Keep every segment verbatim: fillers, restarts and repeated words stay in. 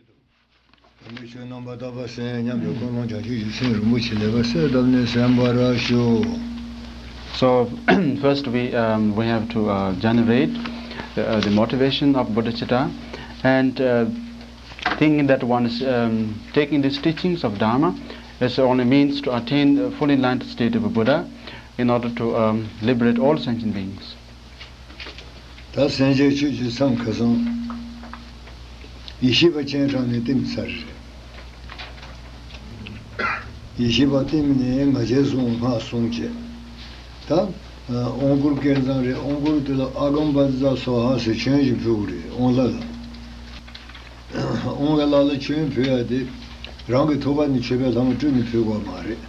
དམ་པའི་ཆོས་རྣམ་པར་དག་པ་གསན། ཉམས་པའི་ཀུན་སློང་བྱང་ཆུབ་ཀྱི་སེམས་རིན་པོ་ཆེ་ལེགས་པར་གསལ་བཏབ་ནས་གསན་པར་ཞུ། So, first we, um, we have to, uh, generate the, uh, the motivation of bodhicitta, and, uh, thinking that one is, um, taking these teachings of Dharma is only means to attain a fully enlightened state of a Buddha in order to, um, liberate all sentient beings. ད་སེམས་ཅན་ཆོས་ཀྱི་མཚམས་ཁ་སང་ཡེ་ཤེས་པ་སྤྱན་དྲངས་ནས་བསྟིམས་ཚར་རེད། ཡེ་ཤེས་པ་བསྟིམས་ནས་ང་རྒྱལ་བཟུང་སྔགས་གསུང་བྱས། ད་དབང་བསྐུར་སྐལ་བཟང་རེད། དབང་བསྐུར་དེ་ལ་ཨ་གམ་བཛྲ་སྭཱ་ཧཱ་ཟེར་མཆོད་ཅིག་ཕུལ་དགོས་རེད། དབང་ལྷ་ལ། དབང་བའི་ལྷ་ལ་མཆོད་ཕུལ་ཡ་དེ། རང་གི་ཐུགས་ཀ་ནས་མཆོད་པའི་ལྷ་མོ་སྤྲུལ་ནས་ཕུལ་དགོས་མ་རེད།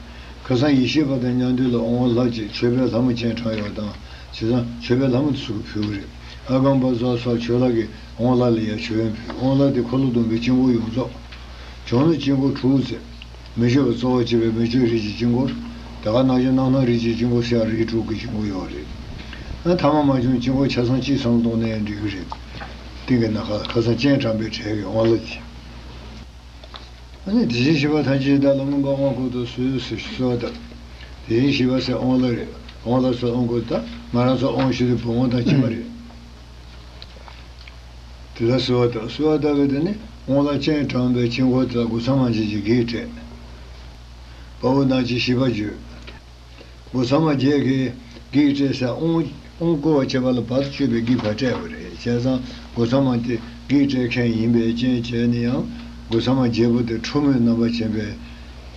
ཁ་སང་ཡེ་ཤེས་པ་དང་མཉམ་དུ་ལ་དབང་ལྷ་གཅིག་མཆོད་པའི་ལྷ་མོ་སྤྱན་དྲངས་ཡོད་དང་། བྱས་ཙང་མཆོད་པའི་ལྷ་མོ་དེ་ཚོ་གིས་ཕུལ་གི་རེད། ཨ་གམ་བཛྲ་སྭཱ་ཧཱ་མཆོད་ལྷ་གིས་དབང་ལྷ་ལ་ཡ་མཆོད་ཡོན་ཕུལ། དབང་ལྷ་དེ་འཁོར་ལོ་སྡོམ་པའི་དཀྱིལ་འཁོར་ཡོངས་རྫོགས། བྱུང་ན་དཀྱིལ་འཁོར་དྲུག་ཟེར། མི་བསྐྱོད་པ་གཙོ་བོར་བྱས་པའི་མི་བསྐྱོད་རིགས་ཀྱི་དཀྱིལ་འཁོར། དེ་ག་ནང་བཞིན་རྣམ་སྣང་རིགས་ཀྱི་དཀྱིལ་འཁོར་ཟེར་ཡ་རིགས་དྲུག་གི་དཀྱིལ་འཁོར་ཡོད་རེད། ཨ་ཐ་མ་མ་བྱུང་དཀྱིལ་འཁོར་ཆ་ཚང་གཅིག་ཙམ་གཏོང་ན་ཡང་འགྲིག་གི་རེད། སྟེང་གི་ནམ་མཁའ་ཁ་སང་སྤྱན་དྲངས་པའི་གྲས་ཀྱི་དབང་ལྷ་གཅིག་ཨ་ནི་དེ་བཞིན་གཤེགས་པ་ཐམས་ཅད་བདག་ལ་མངོན་པར་དབང་བསྐུར་དུ་གསོལ་ཞེས་གསོལ་བ་བཏབ། དེ་བཞིན་གཤེགས་པ་ཟེར་དབང་ལྷ་རེད། དབང་ལྷ་ཚོ་དབང་བསྐུར་ད་ང་རང་ཚོ་དབང་ཞུ་དུས་བུམ་དབང་དང་གཅིག་པ་རེད། དེ་ལ་གསོལ་བ་བཏབ། གསོལ་བ་བཏབ་པའི་དེ་ནི་དབང་ལྷ་སྤྱན་དྲངས་པའི་དཀྱིལ་འཁོར་དེ་ལ་སྒོ་མཚམས་མ་བརྒྱད་ཀྱིས་བགེགས་བསྐྲད། དཔའ་བོ་རྣམས་ཀྱིས་ཤིས་པ་བརྗོད། སྒོ་མཚམས་མ་བརྒྱད་ཀྱིས་བགེགས་བསྐྲད་ཟེར། དབང་དབང་བསྐུར་བ་བྱེད་པ་ལ་བར་དུ་གཅོད་པའི་བགེགས་ཕར་བསྐྲད་པ་རེད། བྱས་ཙང་སྒོ་མཚམས་མ་དེ་བགེགས་བསྐྲད་མཁན་ཡིན་པའི་རྐྱེན་བྱས་ནས་ཡང་སྒོ་མཚམས་མ་བརྒྱད་པོ་དེ་ཁྲོ་མོའི་རྣམ་པ་ཅན་པའི་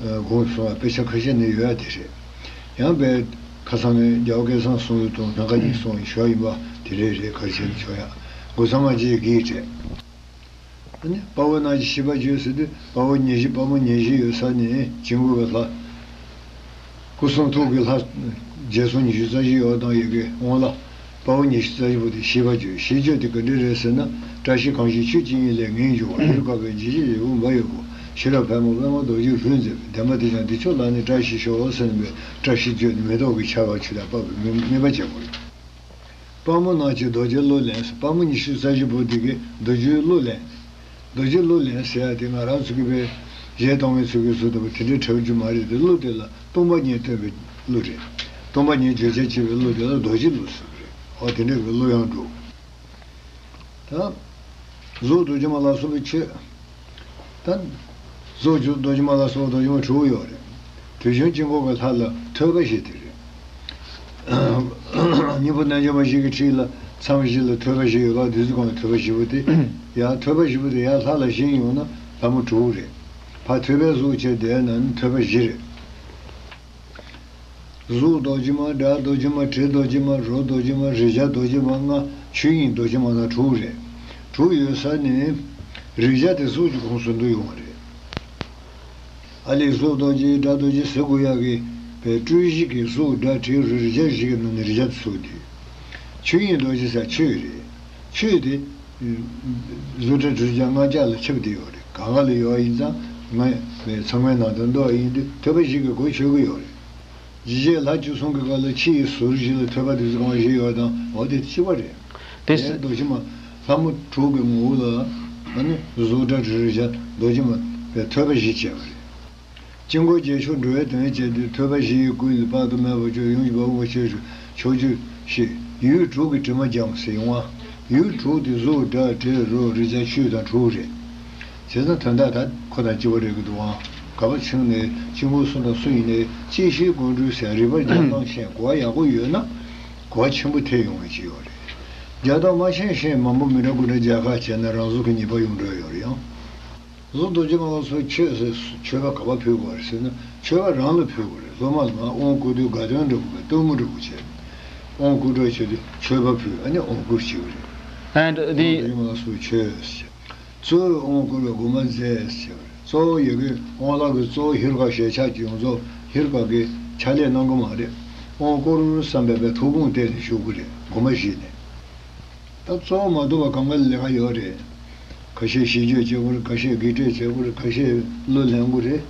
དགོངས་སོ། དཔེ་ཆ་ཁ་ཤས་ནས་ཡོད་ཡ་དེ་རེད། ཡང་དཔེ་ཁ་སང་ནས་རྒྱལ་བ་སྐལ་བཟང་གསུང་ཡུལ་དང་སྣ་ཁ་གཉིས་གསུང་ཡི་ཞོ་ཡིན་པ་དེ་རེད། རེད། ག་རེ་བྱས་ནས་ཆོག་ཡ། སྒོ་མཚམས་མ་བརྒྱད་ཀྱིས་བགེགས་བསྐྲད། ཨ་ནི་དཔའ་བོ་རྣམས་ཀྱིས་ཤིས་པ་བརྗོད་ཟེར་དུས་དཔའ་བོ་ཉི་ཤུ། དཔའ་མོ་ཉི་ཤུ་ཡོད་ས་ནས་དཀྱིལ་འཁོར་གྱི་ལྷ། སྐུ་གསུང་ཐུགས་ཀྱི་ལྷ་བརྒྱད་སོ་ཉི་ཤུ་རྩ་བཞི་ཡོད་དང་ཡོད་ཀྱི་དབང་ལྷ། དཔའ་བོ་ཉི་ཤུ་རྩ་བཞི་པོ་དེ་ཤིས་པ་བརྗོད། ཤིས་བརྗོད་དེ་ག་འདྲ་རེད་ཟེར་ན། བཀྲ་ཤིས་གང་ཞིག་ཆོས་ཀྱི་དབྱིངས་ལས་ངེས་འགྱུར་བ། ཡུལ་དཀར་པོའི་འཇིགས་བྱེད་རྒྱལ་པོ་འབར་བའི་སྒོ། ཤེས་རབ་ཕལ་མོ་པདྨོ་རྡོ་རྗེས་ལྷུན་མཛེས་པའི། བདེན་པ་དེ་ཀྱང་བདེ་མཆོག་ལག་ནས་བཀྲ་ཤིས་ཤོག་ཟེར་བའི་བཀྲ་ཤིས་བརྗོད་ནས་མེ་ཏོག་གི་ཆར་པ་ཆུ་ལ་ཕབ་པའི་དམིགས་པ་བྱེད་དགོས། དཔའ་མོ་རྣམས་ཀྱིས་རྡོ་རྗེ་གླུ་ལེན། དཔའ་མོ་ཉི་ཤུ་རྩ་བཞི་པོ་དེ་གིས་རྡོ་རྗེའི་གླུ་ལེན། རྡོ་རྗེ་གླུ་ལེན་ཟེར་ཡ་དེ་ང་རང་ཚོ་གི་བའི་གཞས་གཏོང་མཁན་ཚོ་གིས་བཟོས་འདུག་པ་དེ་འདྲའི་འདྲ་པོ་ཅིག་མ་རེད་དེ། གླུ་དེ་ལ་སྟོང་པ་ཉིད་སྟོན་པའི་གླུ་རེད། སྟོང་པ་ཉིད་བརྗོད་བྱར་བྱེད་པའི་གླུ་དེ་ལ་རྡོ་རྗེ་གླུ་ཟེར་གི་རེད། འོ་དེ་འདྲ་གི་གླུ་ཡང་འདུག་ད་གཟུགས་རྡོ་རྗེ་མ་ལ་སོགས་པའི་ཆོས། ད་གཟུགས་རྡོ་རྗེ་མ་ལ་སོགས་རྡོ་རྗེ་མ་དྲུག་ཡོད་རེད། དུས་གཞུང་དཀྱིལ་འཁོར་གྱི་ལྷ་ལ་ཐོད་པ་བཞི་དེ་རེད། སྙིང་པོ་རྣལ་འབྱོར་མ་བཞི་གི་ཁྲིད་ལ་མཚམས་བཞི་ལ་ཐོད་པ་བཞི་ཡོད་ལ། བདུད་རྩི་ཁང་ལ་ཐོད་པ་བཞི་པོ་དེ། ཡང་ཐོད་པ་བཞི་པོ་དེ་ཡང་ལྷ་ལ་བཞེངས་ཡོང་ན་ལྷ་མོ་དྲུག་རེད། ཕར་ཐོད་པའི་གཟུགས་བྱས་བསྡད་ན་ནི་ཐོད་པ་བཞི་རེད། གཟུགས་རྡོ་རྗེ་མ། སྒྲ་རྡོ་རྗེ་མ། དྲི་རྡོ་རྗེ་མ། རོ་རྡོ་རྗེ་མ། རེག་བྱ་རྡོ་རྗེ་མ་ལྔ། ཆོས་དབྱིངས་རྡོ་རྗེ་མ་ལྔ་དྲུག་རེད། དྲུག་ཡོད་ས་ནས་རེག་བྱ་དེ་གཟུགས་ཀྱི་ཁོངས་སུ་འདུ་ཡོང་བ་རེད། ཨ་ལས་གཟུགས་རྡོ་རྗེ་སྒྲ་རྡོ་རྗེ་ཟེར་དགོས་ཡག་གི་བའི་སྤྲུལ་གཞི་གི་གཟུགས་སྒྲ་དྲི་རོ་རེག་བྱ་བཞི་གི་ནང་ནས་རེག་བྱ་དེ་ཚུགས་དུས། ཆོས་དབྱིངས་རྡོ་རྗེ་ཟེར་ཆོས་རེད། ཆོས་དེ་གཟུགས་སྒྲ་དྲི་རོ་རེག་བྱ་ལྔ་བརྒྱ་ལ་ཁྱབ་བསྡད་ཡོད་རེད། གང་ག་ལ་ཡོད་ཡིན་ཙང་ང་བའི་ཚང་མའི་ནང་དུ་འདུ་བ་ཡིན་དུས་ཐོད་པ་བཞི་གི་གོ་ཆོད་ཀྱི་ཡོད་རེད། ཇི་བྱས་ལྷ་བཅུ་གསུམ་གྱི་སྐབས་ལ་ཕྱི་ཡི་ཟུར་བཞི་ལ་ཐོད་པ་དེ་ཚོ་གང་བཞི་ཡོད་དང་། འོ་དེ་གཅིག་པ་རེད། དེ་དེ་རྡོ་རྗེ་མ་ལྷ་མོ་དྲུག་གི་ངོ་བོ་ལ་ཨ་ནི་གཟུགས་སྒྲ་དྲི་རོ་རེག་བྱ་རྡོ་རྗེ་མ་བའི་ཐོད་པ་བཞི་བྱས་པ་རེད། དཀྱིལ་འཁོར་རྒྱལ་མཆོག་འགྲོ་བའི་དོན་བྱེད་དུས་ཐོད་པ་བཞི་ཡི་ཀུན་ལས་དཔག་ཏུ་མེད་པ་སྤྱོད། ཡུམ་གྱི་བ་སྤུ་གུ་ཆེ་ཆུང་ཕྱོགས་བཅུ་ཞེས་ཡུལ་དྲུག་གི་དྲི་མ་སྦྱངས་ཟེར་ཡོང་བ། ཡུལ་དྲུག་དེ་གཟུགས་སྒྲ་དྲི་རོ་རེག་བྱ་ཆོས་དང་དྲུག་རེད། བྱས་ཙང་དོན་དག་ད་ཁོ་དང་གཅིག་པ་རེད་ཀྱི་འདུག་ཨང་། ག་པར་ཕྱིན་ནས་དཀྱིལ་འཁོར་སུ་དང་སུ་ཡིན་ནའི་ཅིག་ཤོས་ཀུན་གྲོལ་ཟེར་རིག་པར་རྒྱག་སྟངས་ཤེས། གོ་བ་ཡག་པོ་ཡོད་ན་གོ་བ་ཆེན་པོ་ཐེབས་ཡོང་བའི་ཅིག་ཡོད་རེད། རྒྱག་སྟངས་མ་ཤེས་ཤེས་མང་པོ་མི་འདྲ་དགུ་འདྲ་རྒྱག་ཁ་བྱས་ན་རང་གཟུགས་ཀྱི་ཉེས་པ་ཡོང་འགྲོ་ཡོད་རེད་ཨང་། གཟུགས་རྡོ་རྗེ་མ་ལ་སོགས་མཆོད་ཟེར། མཆོད་པ་ག་པར་ཕུལ་དགོས་རེད་ཟེར་ན། མཆོད་པ་རང་ལ་ཕུལ་དགོས་རེད། སློབ་མ་ལ་མར་དབང་བསྐུར་དུས་དགའ་སྟོན་འདྲ་པོ་བས་སྟོན་མོ་འདྲ་པོ་བྱས། དབང་བསྐུར་གྲོས་བྱེད་དུས་མཆོད་པ་ཕུལ། ཨ་ནི་དབང་བསྐུར་བྱེད་དགོས་རེད། And the གཟུགས་རྡོ་རྗེ་མ་ལ་སོགས་མཆོད་ཟེར། གཙོ་བོས་དབང་བསྐུར་བའི་དགོངས་པ་མཛད་ཟེར། གཙོ་བོ་ཡོད་ཀྱི་དབང་ལྷ་གི་གཙོ་བོ་ཧེ་རུ་ཀ་ཞལ་ཕྱག་གི་ཡོངས་རྫོགས་ཧེ་རུ་ཀ་གི་ཕྱག་ལས་གནང་གི་མ་རེད། དབང་བསྐུར་བསམ་པའི་པའི་ཐུགས་དགོངས་གཏད་ནས་བཞུགས་ཀྱི་རེད། དགོངས་པ་བཞེས་ནས། ད་གཙོ་བོ་མ་ཐུབ་པ་གང་ག་ལ་ལས་ཀ་ཡོད་རེད། ཁ་ཤས་ཤིས་བརྗོད་བྱེད་དགོས་རེད། ཁ་ཤས་བགེགས་བསྐྲད་བྱེད་དགོས་རེད། ཁ་ཤས་གླུ་ལེན་དགོས་རེད།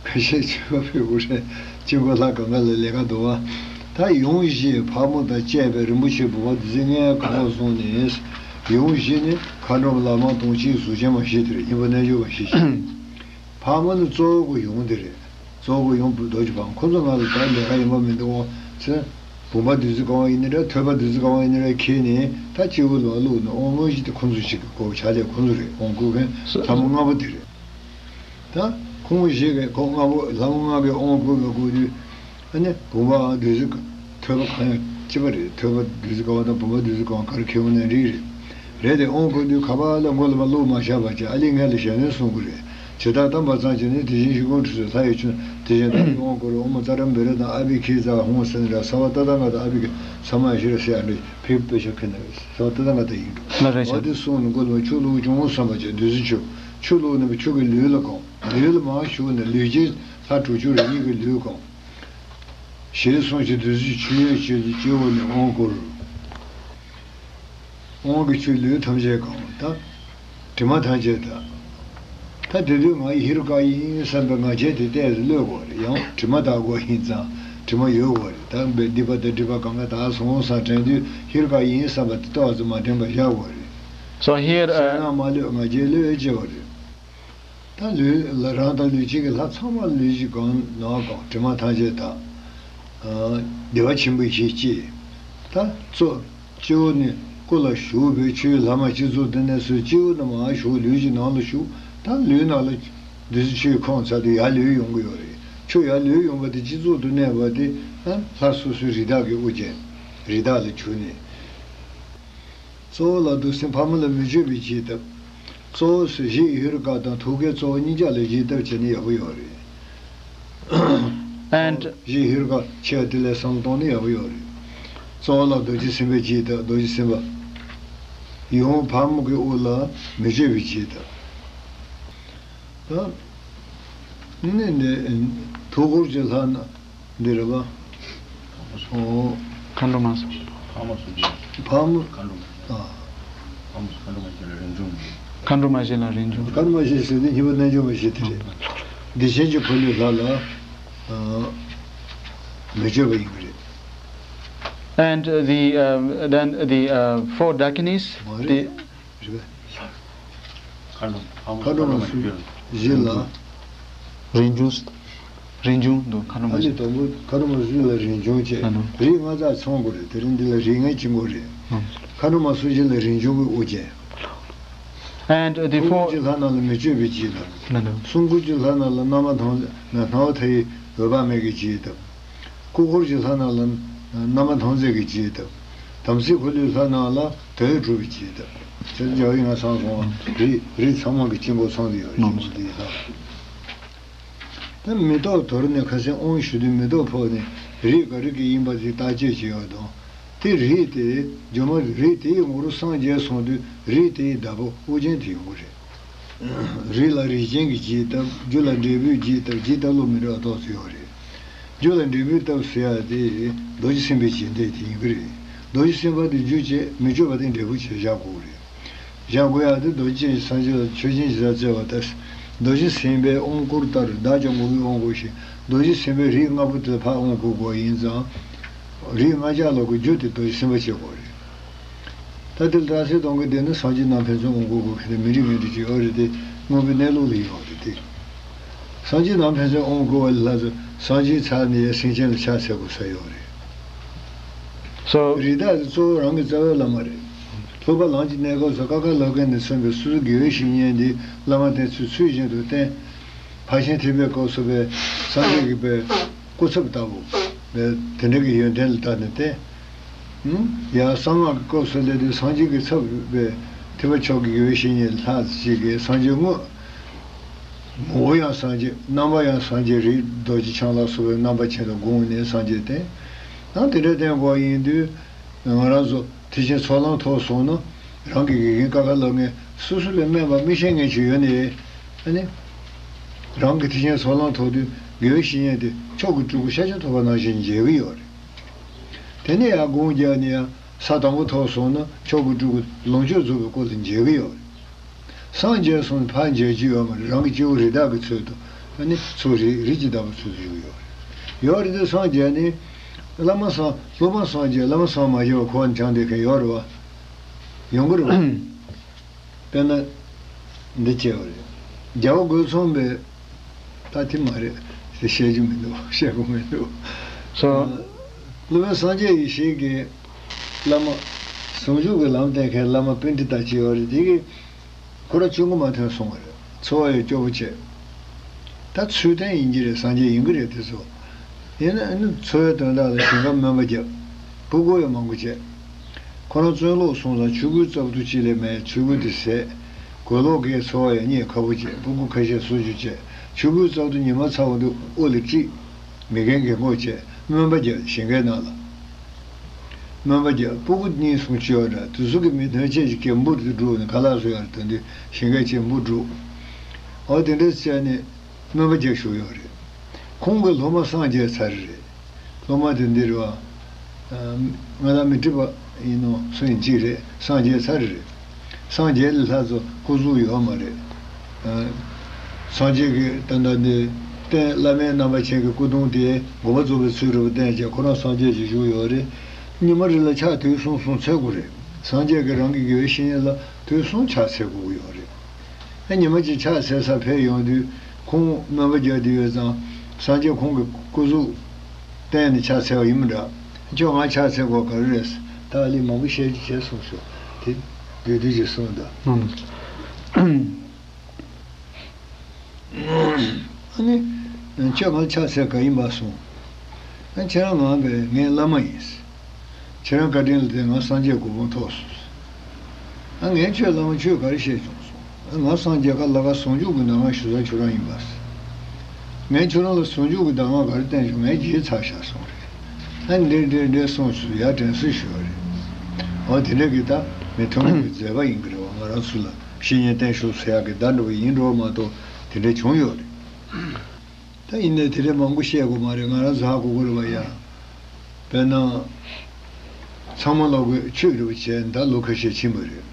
ཁ་ཤས་མཆོད་པ་ཕུལ་དགོས་རེད། དཀྱིལ་འཁོར་ལྷ་གང་ག་ལ་ལས་ཀ་འདུག་བ། ད་ཡོངས་བཞིའི་ཕག་མོ་དང་བཅས་པའི་རིན་པོ་ཆེ་བུམ་པ་འདི་ཚོ་ལྔའི་གོང་ལ་བཟུང་ནས། ཡུམ་བཞི་ནི་མཁའ་འགྲོ་མ་ལྷ་མ་དུང་ཆེན་གཟུགས་ཅན་མ་བཞི་དེ་རེད། སྙིང་པོ་རྣལ་འབྱོར་མ་བཞི་ཞེས། ཕག་མོ་ནི་གཙོ་བོ་གི་ཡུམ་དེ་རེད། གཙོ་བོ་གི་ཡུམ་རྡོ་རྗེ་ཕག་མོ། ཁོ་ཚོ་ང་ལ་ད་ལས་ཀ་ཡིན་པ་མི་འདུག་འོང་ཚེ། བུམ་པ་བདུད་རྩི་གང་བ་ཡིན་ནི་རེད། ཐོད་པ་བདུད་རྩི་གང་བ་ཡིན་ནི་རེད། ཁྱེར་ནས་ད་སྤྱི་བོ་ལ་བླུགས་ནས་དབང་དངོས་གཞི་དེ་ཁོ་ཚོ་ཞིག་གི་གོ་བྱ་ལས་ཁོ་ཚོ་རེད། དབང་བསྐུར་མཁན་ལྷ་མོ་ལྔ་པོ་དེ་རེད། ད་ཁོང་བཞི་གིས་ཁོང་ལྔ་པོ་ལྷ་མོ་ལྔ་གིས་དབང་བསྐུར་བའི་སྐུ་དུས། ཨ་ནི་བུམ་པའང་བདུད་རྩི་ཐོད་པ་གང་ཡང་གཅིག་པ་རེད། ཐོད་པ་བདུད་རྩི་གང་བ་དང་བུམ་པ་བདུད་རྩི་གང་བ་ག་རེ་ཁེལ་འོང་ན་རིགས་རེད། རེད་དེ་དབང་བསྐུར་དུས་ཁ་པར་ལ་མགོ་ལ་མ་བླུགས་མ་བཞག་པ་བྱས། ཨ་ལི་ངས་ལ་ཞལ་ནས་གསུང་གི་རེད། ཇི་ལྟར་བལྟམས་པ་ཙམ་གྱིས་ནི། དེ་བཞིན་གཞི་ཀུན་དྲི་ཟའི་ལྷ་ཡི་མཆོག་དེ་བཞིན་བདག་གིས་དབང་བསྐུར་རོ། ཨོཾ་ཙ་ར་བི་ར་དང་ཨ་བི་ཁི་ཙ་ཧཱུྃ་ཟེར་ནས་ར། སརྦ་ཏ་ཐཱ་ག་ཏ་ཨ་བི་ཁི་ས་མ་ཤི་ར་ཟེར་ཡ་འདྲ། ཕེབས་པའི་ཤ་ཁེ་ན་སརྦ་ཏ་ཐཱ་ག་ཏ་ཡིན་འགྲོ། ལ་རེ་ཆ། འོ་དེ་གསུངས་ནས་མགོ་ལ་ཆུ་བླུགས་བྱུང་བསམ་པ་བྱས། བདུད་རྩི་ཆུ་ཆུ་བླུགས་ནས་ཆུ་གིས་ལུས་ལ་གང་། ལུས་ལ་མར་ཞུགས་ནས་ལུས་ཅན་ལྷ་དྲུག་ཅུ་རེ་གཉིས་ཀྱི་ལུས་གང་། ཞེས་གསུངས་ཤིང་བདུད་རྩི་ཆུ་ཡོད་ཅེས་སྤྱི་བོ་ནས་དབང་བསྐུར། དབང་གི་ཆུས་ལུས་ཐམས་ཅད་གང་། ད་དྲི་མ་ཐམས་ཅད་དག། ད་དེ་དུས་ང་ཧེ་རུ་ཀ་ཡིན་བསམ་པའི་ང་རྒྱལ་དེ་གཏད་ལ་གློད་དགོས་རེད། ཡང་དྲི་མ་དག་དགོས་ཡིན་ཙང་དྲི་མ་ཡོད་དགོས་རེད། ད་སྡིག་པ་དང་སྒྲིབ་པ་གང་ག་དག་སོང་བསམ་དྲན་དུས་ཧེ་རུ་ཀ་ཡིན་བསམ་པ་དེ་ཏོག་ཙམ་མ་དྲན་པ་བཞག་དགོས་རེད། So here, ཞེད་སྣང་མ་གློད་ང་རྒྱལ་གློད་ཅེས་པ་རེད། ད་ལུས་ལ་རང་དང་ལུས་ཅན་གྱི་ལྷ་ཚང་མ་ལུས་ཀྱི་གང་ནང་གང་དྲི་མ་ཐམས་ཅད་དག། བདེ་བ་ཆེན་པོའི་ཞིང་སྐྱེས། ད་གཙོ་སྤྱི་བོ་ནས་སྐུ་ལ་ཞུགས་པའི་ཆུའི་ལྷ་མ་སྤྱི་གཙུག་ཏུ་གནས་སོ། སྤྱི་བོ་ནས་མར་ཞུགས་ལུས་ཀྱི་ནང་ལ་ཞུགས། ད་ལུས་ནང་ལ་བདུད་རྩི་ཆུས་ཁོང་ཚར་དུས་ཡར་ལུས་ཡོང་གི་ཡོད་རེད། ཆུ་ཡར་ལུས་ཡོང་བ་དེ་སྤྱི་གཙུག་ཏུ་གནས་པ་དེ་ལྷ་སོ་སོའི་རི་དྭགས་ཀྱི་དབུ་ཅན་རི་དྭགས་ལ་གྱུར་ནས། གཙོ་བོ་ལ་བདུད་སྲིན་ཕག་མོ་ལ་མི་བསྐྱོད་པའི་རྗེས་བརྡབ། གཙོ་བོ་སོགས་བཞི་ཡི་ཧེ་རུ་ཀ་དང་ཐུགས་ཀའི་གཙོ་བོ་གཉིས་ཆ་ལ་རྗེས་བརྡབ་བྱས་ནས་ཡག་པོ་ཡོད་རེད། And བཞི་ཡི་ཧེ་རུ་ཀ་ཆེ་བ་དེ་ལ་བསམ་བློ་གཏོང་ནས་ཡག་པོ་ཡོད་རེད། གཙོ་བོ་ལ་རྡོ་རྗེ་སེམས་དཔའི་རྗེས་བརྡབ། རྡོ་རྗེ་སེམས་དཔའ། ཡུམ་ཕག་མོ་གི་དབུ་ལ་མི་བསྐྱོད་པའི་རྗེས་བརྡབ། ད་ནི་འདི་ཐུགས་འཁོར་གྱི་ལྷ་ན། འདི་རེད་པ། ཨོ། མཁའ་འགྲོ་མ་སོགས། ཕག་མོ་སོགས་ཀྱི། ཕག་མོ། མཁའ་འགྲོ་མ། ཨ། ཕག་མོ་སོགས་མཁའ་འགྲོ་མ་བཞི་ལ་རིན་འབྱུང་། མཁའ་འགྲོ་མ་བཞི་ལ་རིན་འབྱུང་། མཁའ་འགྲོ་མ་བཞི་ཟེར་དུས་སྙིང་པོ་རྣལ་འབྱོར་མ་བཞི་དེ་རེད། བདེ་ཆེན་གྱི་འཁོར་ལོའི་ལྷ་ལ། ཨ། མི་བསྐྱོད་པ་ཡིན་གྱི་རེད། And the, uh, then the, uh, four Dakinis, མ་རེད། the མཁའ་འགྲོ་མ་སོགས་བཞི་ལ། རིན་འབྱུང་། རིན་འབྱུང་འདུག་མཁའ་འགྲོ་མ་ཨ་ནི་སོགས། དང་པོ་མཁའ་འགྲོ་མ་སོགས་བཞི་ལ་རིན་འབྱུང་བྱས། ཨ་ནི། རིགས་ལྔ་ཙམ་ཚང་དགོས་རེད། དེ་རིང་འདི་ལ་རིགས་ལྔའི་དཀྱིལ་འཁོར་རེད། ཨ་ནི། མཁའ་འགྲོ་མ་སོགས་བཞི་ལ་རིན་འབྱུང་གི་དབུ་ཅན། And the ཐུགས་ཀྱི་ལྷ་རྣམས་ལ་མི་བསྐྱོད་པའི་རྗེས་བརྡབ། ཨ་ནི། གསུང་འཁོར་གྱི་ལྷ་རྣམས་ལ་རྣམ་པ་མཐོང་སྣང་བ་མཐའ་ཡས་འོད་དཔག་མེད་ཀྱི་རྗེས་བརྡབ། སྐུ་འཁོར་གྱི་ལྷ་རྣམས་ལ་རྣམ་པ་མཐོང་སྣང་གི་རྗེས་བརྡབ། དམ་ཚིག་འཁོར་ལོའི་ལྷ་རྣམས་ལ་དོན་གྲུབ་པའི་རྗེས་བརྡབ། དེ་འཇའ་བའི་ང་སང་སོང་བ་རིགས་རིགས་ཚང་མ་གི་དཀྱིལ་འཁོར་ཚང་དུ་ཡོད་རེད། ནོ། འདིའི་ལྷ། ད་མེ་ཏོག་དོར་ནས་ཁ་སང་དབང་ཞུ་དུས་མེ་ཏོག་ཕོག་ནས་རིགས་ག་རིགས་ཀྱི་ཡིན་པ་དེ་བརྟག་དཔྱད་བྱེད་ཡོད་དང་། དེ་རིགས་དེ་རྒྱུ་མ་རིགས་དེའི་ངོ་བོ་སངས་རྒྱས་སོང་དུས་རིགས་དེའི་བདག་པོ་དབུ་ཅན་དེ་ཡོང་གི་རེད། རིགས་ལ་རིགས་ཅན་གྱི་རྗེས་བརྡབ། རྒྱུ་ལ་འབྲས་བུའི་རྗེས་བརྡབ། རྗེས་བརྡབ་ལོ་མི་འདྲ་བ་ཏོག་ཙམ་ཡོད་རེད། རྒྱུ་ལ་འབྲས་བུའི་བརྡབ་ཟེར་ཡ་དེ་རྡོ་རྗེ་སེམས་དཔའི་རྗེས་བརྡབ་དེ་ཡིན་གྱི་རེད། རྡོ་རྗེ་སེམས་དཔའ་དེ་རྒྱུ་བྱས་མི་བསྐྱོད་པ་དེ་འབྲས་བུ་བྱས་བཞག་དགོས་རེད། བཞག་དགོས་ཡ་དེ་རྡོ་རྗེ་སངས་རྒྱས་ལ་ཆོས་ཅན་གྱི་ས་བརྩེ་བ་ལྟར། རྡོ་རྗེ་སེམས་དཔའི་དབང་བསྐུར་ལྟར་བདག་ཀྱང་མགོ་བོའི་དབང་བསྐུར་ཞིང་། རྡོ་རྗེ་སེམས་དཔའི་རིགས་ལྔ་པོ་དེ་ལ་ཕར་དབང་བསྐུར་དགོས་ཡིན་ཙང་། རིགས་ལྔ་ཆ་ལོག་གི་རྒྱུ་དེ་རྡོ་རྗེ་སེམས་དཔའ་བྱེད་དགོས་རེད། ད་དེ་ལ་རྟགས་གསལ་གཏོང་གི་བསྡད་ན་སངས་རྒྱས་རྣམ་ཕན་ཚུན་དབང་བསྐུར་དགོས་མཁན་དེ་མི་འགྲིག་མི་འགྲིག་ཅིག་ཡོད་རེད་དེ། དངོས་པོའི་གནས་ལུགས་ལ་ཡོད་རེད་དེ། སངས་རྒྱས་རྣམ་ཕན་ཚུན་དབང་བསྐུར་བ་ལ་ལྷ་ཚོ་སངས་རྒྱས་ཚར་ནས་སེམས་ཅན་ལ་ཕྱག་འཚལ་དགོས་ས་ཡོད་རེད། So རི་དྭགས་དེ་གཙོ་བོ་རང་གི་རྩ་བའི་བླ་མ་རེད། ལྷོ་པ་ལམ་གྱི་གནས་སྐབས་སུ་ཀ་ཁ་ལོ་ཀེ་ནས་མཚོན་པའི་སོ་སོའི་དགེ་བའི་བཤེས་གཉེན་དེ་བླ་མ་དེ་ཚོས་ཚུལ་བཞིན་དུ་བསྟེན། ཕར་ཕྱིན་ཐེག་པའི་སྐབས་སུ་པའི་སངས་རྒྱས་ཀྱི་པའི་སྐུ་ཚབ་ལྟ་བུ་པའི་དེ་འདྲ་གི་ཡོན་ཏན་ལ་བལྟས་ནས་བསྟེན། ཡང་གསང་སྔགས་ཀྱི་སྐབས་སུ་སླེབས་དུས་སངས་རྒྱས་ཀྱི་ཚབ་པའི་ཐེག་པ་མཆོག་གི་དགེ་བའི་བཤེས་གཉེན་ལྷ་ཅིག་གིས་སངས་རྒྱས་དངོས། ངོ་བོ་ཡང་སངས་རྒྱས། རྣམ་པ་ཡང་སངས་རྒྱས། རིགས་རྡོ་རྗེ་འཆང་ལ་སོགས་པའི་རྣམ་པ་ཅན་དུ་དགོངས་ནས་སངས་རྒྱས་བསྟེན། ཡང་དེ་འདྲ་བསྟེན་དགོས་ཡིན་དུས། ང་རང་ཚོ་ཐེག་ཆེན་ཚོགས་ལམ་ཐོབ་སོང་ན། རང་གི་དགེ་རྒན་ཀ་ཁ་ལབ་མཁན་སོ་སོ་ལས་དམན་པ་མི་ཤེས་མཁན་ཞིག་ཡོད་ནའི། ཨ་ནི། རང་གི་ཐེག་ཆེན་ཚོགས་ལམ་ཐོབ་དུས་དགེ་བའི་བཤེས་གཉེན་དེ་མཆོག་གི་སྤྲུལ་སྐུ་ཤཱཀྱ་ཐུབ་པ་ནང་བཞིན་མཇལ་གྱི་ཡོད་རེད། དེ་ནས་ཡང་དགོངས་བརྒྱབ་ནས་ཡང་ས་དང་པོ་ཐོབ་སོང་ན་མཆོག་གི་སྤྲུལ་སྐུ་ལོངས་སྤྱོད་རྫོགས་པའི་སྐུ་ལ་མཇལ་གྱི་ཡོད་རེད། སངས་རྒྱས་སོང་ཕར་མཇལ་རྒྱུ་ཡོད་མ་རེད། རང་གི་སྐྱེ་བོ་རི་དྭགས་ཀྱི་ཚུལ་དུ། ཨ་ནི་ཚུར་རི་རི་གི་བདག་པོའི་ཚུལ་དུ་བཞུགས་ཡོད་རེད། ཡོད་རེད་དེ་སངས་རྒྱས་ནི། བླ་མ་སངས་སློབ་མ་སངས་རྒྱས་བླ་མ་སངས་མ་རྒྱས་པ་ཁོ་བ་ནི་ཆང་དེ་མཁན་ཡོད་རེད་བ། ཡོང་གི་རེད་བ། དཔེར་ན། འདི་བྱས་པ་རེད། རྒྱལ་བ་རྒོད་ཚང་པས། ད་དེ་མ་རེད། དེ་བཤད་རྒྱུ་མི་འདུག་བཤད་དགོས་མི་འདུག་སོ། སློབ་དཔོན་སངས་རྒྱས་ཡེ་ཤེས་ཀྱི་བླ་མ། ཟུང་འཇུག་གི་ལམ་བསྟན་མཁན་བླ་མ་པཎྜི་ཏ་ཅིག་ཡོད་རེད། དེ་གིས་ཁོ་རང་ཆོས་མགོ་མ་ཐོན་སོང་བ་རེད། འཚོ་བ་ཡང་སྐྱོ་པོ་བྱས། ད་ཚུལ་ལྡན་ཡིན་གྱི་རེད། སངས་རྒྱས་ཡིན་གྱི་རེད་དེ་ཚོ། ཡིན་ན་ཨ་ནི་འཚོ་བའི་དོན་དག་ལ་ཞིང་ཁ་སྨོན་པ་བརྒྱབ། སྤུ་གུ་ཡང་མང་པོ་བྱས། ཁོ་རང་བཙོན་ལོག་སོང་ཙང་ཆོས་གོས་གཙང་ཐུང་གཅིག་ལས་མེད། ཆོས་གོས་དེ་བཟས། གོས་ལོག་གིས་འཚོ་བ་ཡང་རྙེད་ཁག་པོ་བྱས། སྤུ་གུ་ཁ་ཤས་གསོ་རྒྱུ་བྱས། ཆོས་གོས་གཙང་ཐུང་ཉི་མ་ཚ་བ་འདུག་དབུ་ལ་དཀྲིས། མི་རྒན་རྒན་གོག་བྱས། སྨོན་པ་བརྒྱབ། ཞིང་ཁའི་ནང་ལ། སྨོན་པ་བརྒྱབ། སྤུ་གུ་གཉིས་གསུམ་ཅིག་ཡོད་འདྲ། དེ་ཚོ་གི་མི་ཐོན་ཆེད་ཀྱི་འབུ་དེ་བསྒྲུགས་ནས། ཁ་ལག་བཟོ་ཡག་དེ་འདྲའི་ཞིང་ཁའི་ཆེད་འབུ་བསྒྲུགས། འོ་དེ་འདྲ་བྱས་ནས་སྨོན་པ་རྒྱག་བཞུགས་ཡོད་རེད། ཁོང་གི་སློབ་མ་སངས་རྒྱས་ཚར་རེད། སློབ་མ་དེ་འདི་རེད་བ། ང་ལ་མི་བྲིས་པ་ཡིན་ནོ། སུ་ཡིན་གཅིག་རེད། སངས་རྒྱས་ཚར་རེད། སངས་རྒྱས་ལས་ལྷག་ཙམ་སྐུ་གཟུགས་ཡོད་མ་རེད། ཨ། སངས་རྒྱས་ཀྱི་ད་ལྟ་འདི་བསྟན། བླ་མའི་རྣམ་པ་ཅན་གྱི་སྐུ་གདུང་དེ་དགོངས་པ་རྫོགས་པའི་ཚུལ་རེད་པ་བསྟན་བྱས། ཁོ་རང་སངས་རྒྱས་ཀྱི་བཞུགས་ཡོད་རེད། ཉི་མ་རེ་ལ་ཕྱག་དུས་གསུམ་གསུམ་འཚལ་དགོས་རེད། སངས་རྒྱས་ཀྱི་རང་གི་དགེ་བའི་བཤེས་གཉེན་ལ་དུས་གསུམ་ཕྱག་འཚལ་དགོས་ཀྱི་ཡོད་རེད། ཨ། ཉི་མ་གཅིག་ཕྱག་འཚལ་ས་ཕེབས་ཡོང་དུས་ཁོང་སྨོན་པ་རྒྱག་བསྡད་ཡོད་ཙང་། སངས་རྒྱས་ཁོང་གི་སྐུ་གཟུགས་བསྟན་ནས་ཕྱག་འཚལ་བ་ཡིན་མི་འདྲ། ཁྱོད་ང་ཕྱག་འཚལ་དགོས་ག་རེ་རེད། ད་ཨ་ལས་མང་པོ་བཤད་རྒྱུ་བྱས་སོང་ཤོག་དེ་དུས་དུས་ཀྱི་གསུང་དང་། ཨ་ནི། ཁྱོད་ང་ཕྱག་འཚལ་ག་ཡིན་པ་གསུངས། ཨ། ཁྱེད་རང་ང་བས་ངའི་བླ་མ་ཡིན། ཁྱེད་རང་བཀའ་དྲིན་ལ་བརྟེན་ང་སངས་རྒྱས་གོ་འཕང་ཐོབ་སོང་། ཨ། ངས་ཁྱོད་བླ་མ་ཁྱོད་ག་རེ་བཤད་བྱུང་སོང་། ཨ། ང་སངས་རྒྱས་ཁ་ལ་ཁ་ཟུང་འཇུག་གི་གདམས་ངག་ཞུ་ས་ཁྱོད་རང་ཡིན་པ། ངས་ཁྱོད་རང་ལ་ཟུང་འཇུག་གི་གདམས་ངག་ག་རེ་བསྟན་བྱུང་། ངས་བརྗེད་ཚར་བཞག་སོང་རེད། ཨ། འདྲེ་འདྲེ་འདྲེ་གསུངས་སོང་། ཡ་དྲན་གསོ་ཞུ་བ་རེད། འོ་དེ་འདྲ་གི་ད་མི་ཐུན་མོང་གི་མཛད་པ་ཡིན་གྱི་རེད་བ། ང་རང་ཚོ་ལ་བཤེས་གཉེན་བསྟེན་ཤོག་ཟེར་ཡག་གི་བརྡ་འདྲ་བོ་ཡིན་འགྲོ་མ་གཏོགས་དེ་འདྲ་བྱུང་ཡོད་རེད། ད་ཡིན་ནའི་དེ་འདྲ་མང་པོ་བཤད་དགོས་མ་རེད། ང་རང་ཟ་དགོས་ཀྱི་རེད་བ་ཡ། དཔེར་ན། ཚང་མ་ལོག་གི་ཆོས་རེ་བ་བྱས་ད་ལོ་ཁ་ཤས་ཕྱིན་པ་རེད།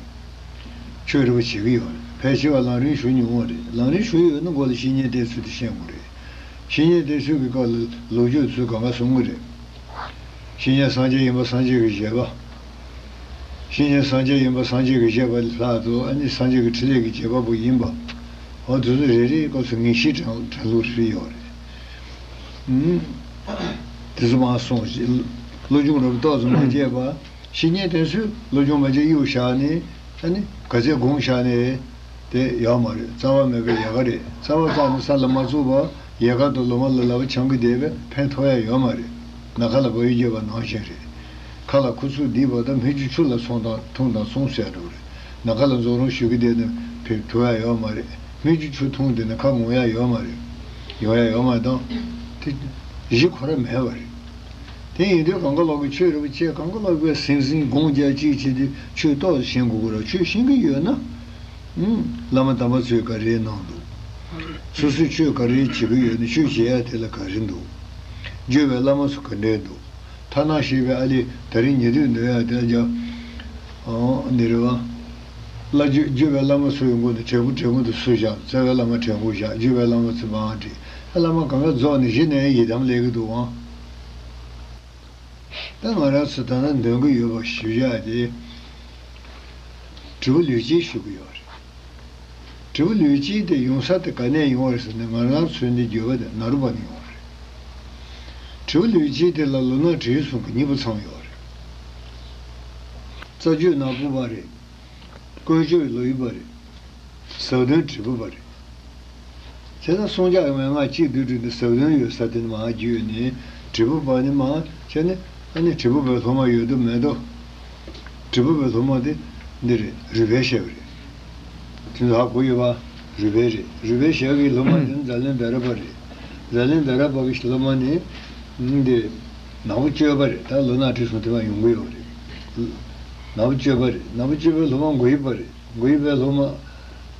ཆོས་རེ་བ་བྱེད་ཀྱི་ཡོད་རེད། ཕལ་ཆེ་བ་ལམ་རིམ་ཞུ་མྱོང་བ་རེད། ལམ་རིམ་ཞུ་ཡོད་ན་མགོ་ལ་བཤེས་གཉེན་བསྟེན་ཚུལ་དེ་ཤེས་དགོས་རེད། བཤེས་གཉེན་བསྟེན་ཚུལ་གྱི་སྐོར་ལ་ལོ་རྒྱུས་ཚོ་གང་ག་གསུང་གི་རེད། བཤེས་གཉེན་སངས་རྒྱས་ཡིན་པ་སངས་རྒྱས་ཀྱི་བཞེད་པ། བཤེས་གཉེན་སངས་རྒྱས་ཡིན་པ་སངས་རྒྱས་ཀྱི་བཞེད་པ་ལྷག་ཏུ། ཨ་ནི་སངས་རྒྱས་ཀྱི་ཕྲིན་ལས་ཀྱི་བྱེད་པ་པོ་ཡིན་པ། འོ་དེ་ཚོ་རེ་རེའི་སྐབས་སུ་ངེས་ཤེས་དྲན་དྲན་ལུགས་རེ་ཡོད་རེད། ཨུམ། དེ་ཚོ་མ་སོང་ཞིག། བློ་སྦྱོང་རབ་ཏོག་ཙམ་མ་བྱས་པ། བཤེས་གཉེན་དེ་ཚོས་བློ་སྦྱོང་མ་བྱས་གཡུག་བཞག་ནས། ཨ་ནི་ག་ཚད་དགོངས་བཞག་ནས། དེ་ཡོད་མ་རེད། རྩ་བ་མེད་པའི་ཡལ་ག་རེད། རྩ་བ་བཙུགས་ནས་ས་ལ་མ་བཙུགས་པར་ཡལ་ག་དང་ལོ་མ་ལ་ལབ་པ་འཆང་གི་བསྡད་པས་ཕན་ཐོགས་ཡ་ཡོད་མ་རེད། ནམ་མཁའ་ལ་བལ་ཡུལ་རྒྱས་པ་ནང་བཞིན་རེད། མཁའ་ལ་ཁུ་ཚུར་རྡིབ་པ་དང་སྨིག་རྒྱུ་ཆུ་ལ་སོང་དང་འཐུང་དང་སོང་ཟེར་འགྲོ་རེད། ནམ་མཁའ་ལ་རྫོགས་རིམ་ཞུ་གི་བསྡད་ནས་ཕེབས་ཐུབ་ཡ་ཡོད་མ་རེད། སྨིག་རྒྱུ་ཆུ་འཐུང་བསྡད་ནས་ཁ་ངོ་ཡ་ཡོད་མ་རེད། ཡོང་ཡ་ཡོད་མ་རེད་དང་། དེ་གཞི་ཁོ་ར་མེད་པ་རེད། དེ་ཡིན་དུས་གང་ག་ལོག་གི་ཆོས་རེ་བ་བྱས། གང་ག་ལོག་གི་ཟིང་ཟིང་དགོངས་རྒྱ་གཅིག་བྱས་ཏེ་ཆོས་ཏོག་ཙམ་ཤེས་དགོས་ཀྱི་རེད། ཆོས་ཤེས་ཀྱི་ཡོད་ན། ཨུམ། བླ་མ་དམ་པ་ཚོས་ག་རེ་གནང་འདུག་སོ་སོས་ཆོས་ག་རེ་བྱེད་ཀྱི་ཡོད་ན། ཆོས་བྱེད་ཡ་དེ་ལ་ག་རེ་འདུག་བརྒྱུད་པའི་བླ་མ་ཚོ་ག་འདྲས་འདུག་ཐ་ན་ཞེས་པའི་ཨ་ལི་ད་རིང་ཉེ་དུས་འདོན་ཡ་དེ་ལ་རྒྱ། ཨོ་འདི་རེད་བ། བླ་བརྒྱུད་བརྒྱུད་པའི་བླ་མ་ཚོ་ཡི་མགོ་ནས་དྲན་སྐུ་དྲན་སྐུ་དུ་སུ་བཞག་རྩ་བའི་བླ་མ་དྲན་སྐུ་བཞག་བརྒྱུད་པའི་བླ་མ་ཚོ་མང་བྲིས། ཨ། བླ་མ་གང་ག་རྫོགས་ནས་གཞི་ནས་ཡི་དམ་ལས་ཀྱི་འདུག་ཨང་། ད་ང་རང་ཚོ་ད་ལྟ་འདོན་གྱི་ཡོད་པ་ཞུ་ཡག་དེ། དྲིལ་བུ་ལུས་དཀྱིལ་ཞུ་གི་ཡོད་རེད། དྲིལ་བུ་ལུས་དཀྱིལ་དེ་ཡོང་ས་དེ་ག་ནས་ཡོང་བ་རེད་ཟེར་ན། ང་རང་ཚོའི་འདི་བརྒྱུད་པ་དེ་ནཱ་རོ་པ་ནས་ཡོང་བ་རེད། དྲིལ་བུ་ལུས་དཀྱིལ་དེ་ལ་ལུས་ངག་དྲིལ་གསུམ་གྱི་གཉིས་པོ་ཚང་ཡོད་རེད། རྩ་རྒྱུད་ནག་པོ་པ་རེད། ཀུན་སྤྱོད་ལུས་པ་རེད། ཟབ་དོན་དྲིལ་བུ་པ་རེད། བྱས་ཙང་གསུང་སྐྱག་མན་ངག་གཅིག་བསྡུས་བསྡུས་ནས་ཟབ་དོན་ཡོད་ས་དེ་ནས་མར་བརྒྱུད་ནས། དྲིལ་བུ་པ་ནས་མར་བྱས་ནས། ཨ་ནི་དྲིལ་བུ་པའི་སློབ་མ་ཡོད་དོ་མེད་དོ། དྲིལ་བུ་པའི་སློབ་མ་དེ་འདི་རེད། རུས་སྦལ་ཞབས་རེད། དེ་ཚོ་ཧ་གོ་ཡོད་པ། རུས་སྦལ་རེད། རུས་སྦལ་ཞབས་ཀྱི་སློབ་མ་དེ་ནི་ཛཱ་ལན་དྷ་ར་པ་རེད། ཛཱ་ལན་དྷ་ར་པ་གི་སློབ་མ་ནི་འདི་ནག་པོ་སྤྱོད་པ་རེད། ད་ལུས་ངག་དྲིལ་གསུམ་དེ་མར་ཡོང་གི་ཡོད་རེད། ནག་པོ་སྤྱོད་པ་རེད། ནག་པོ་སྤྱོད་པའི་སློབ་མ་མགོ་ཡི་པ་རེད། མགོ་ཡི་པའི་སློབ་མ།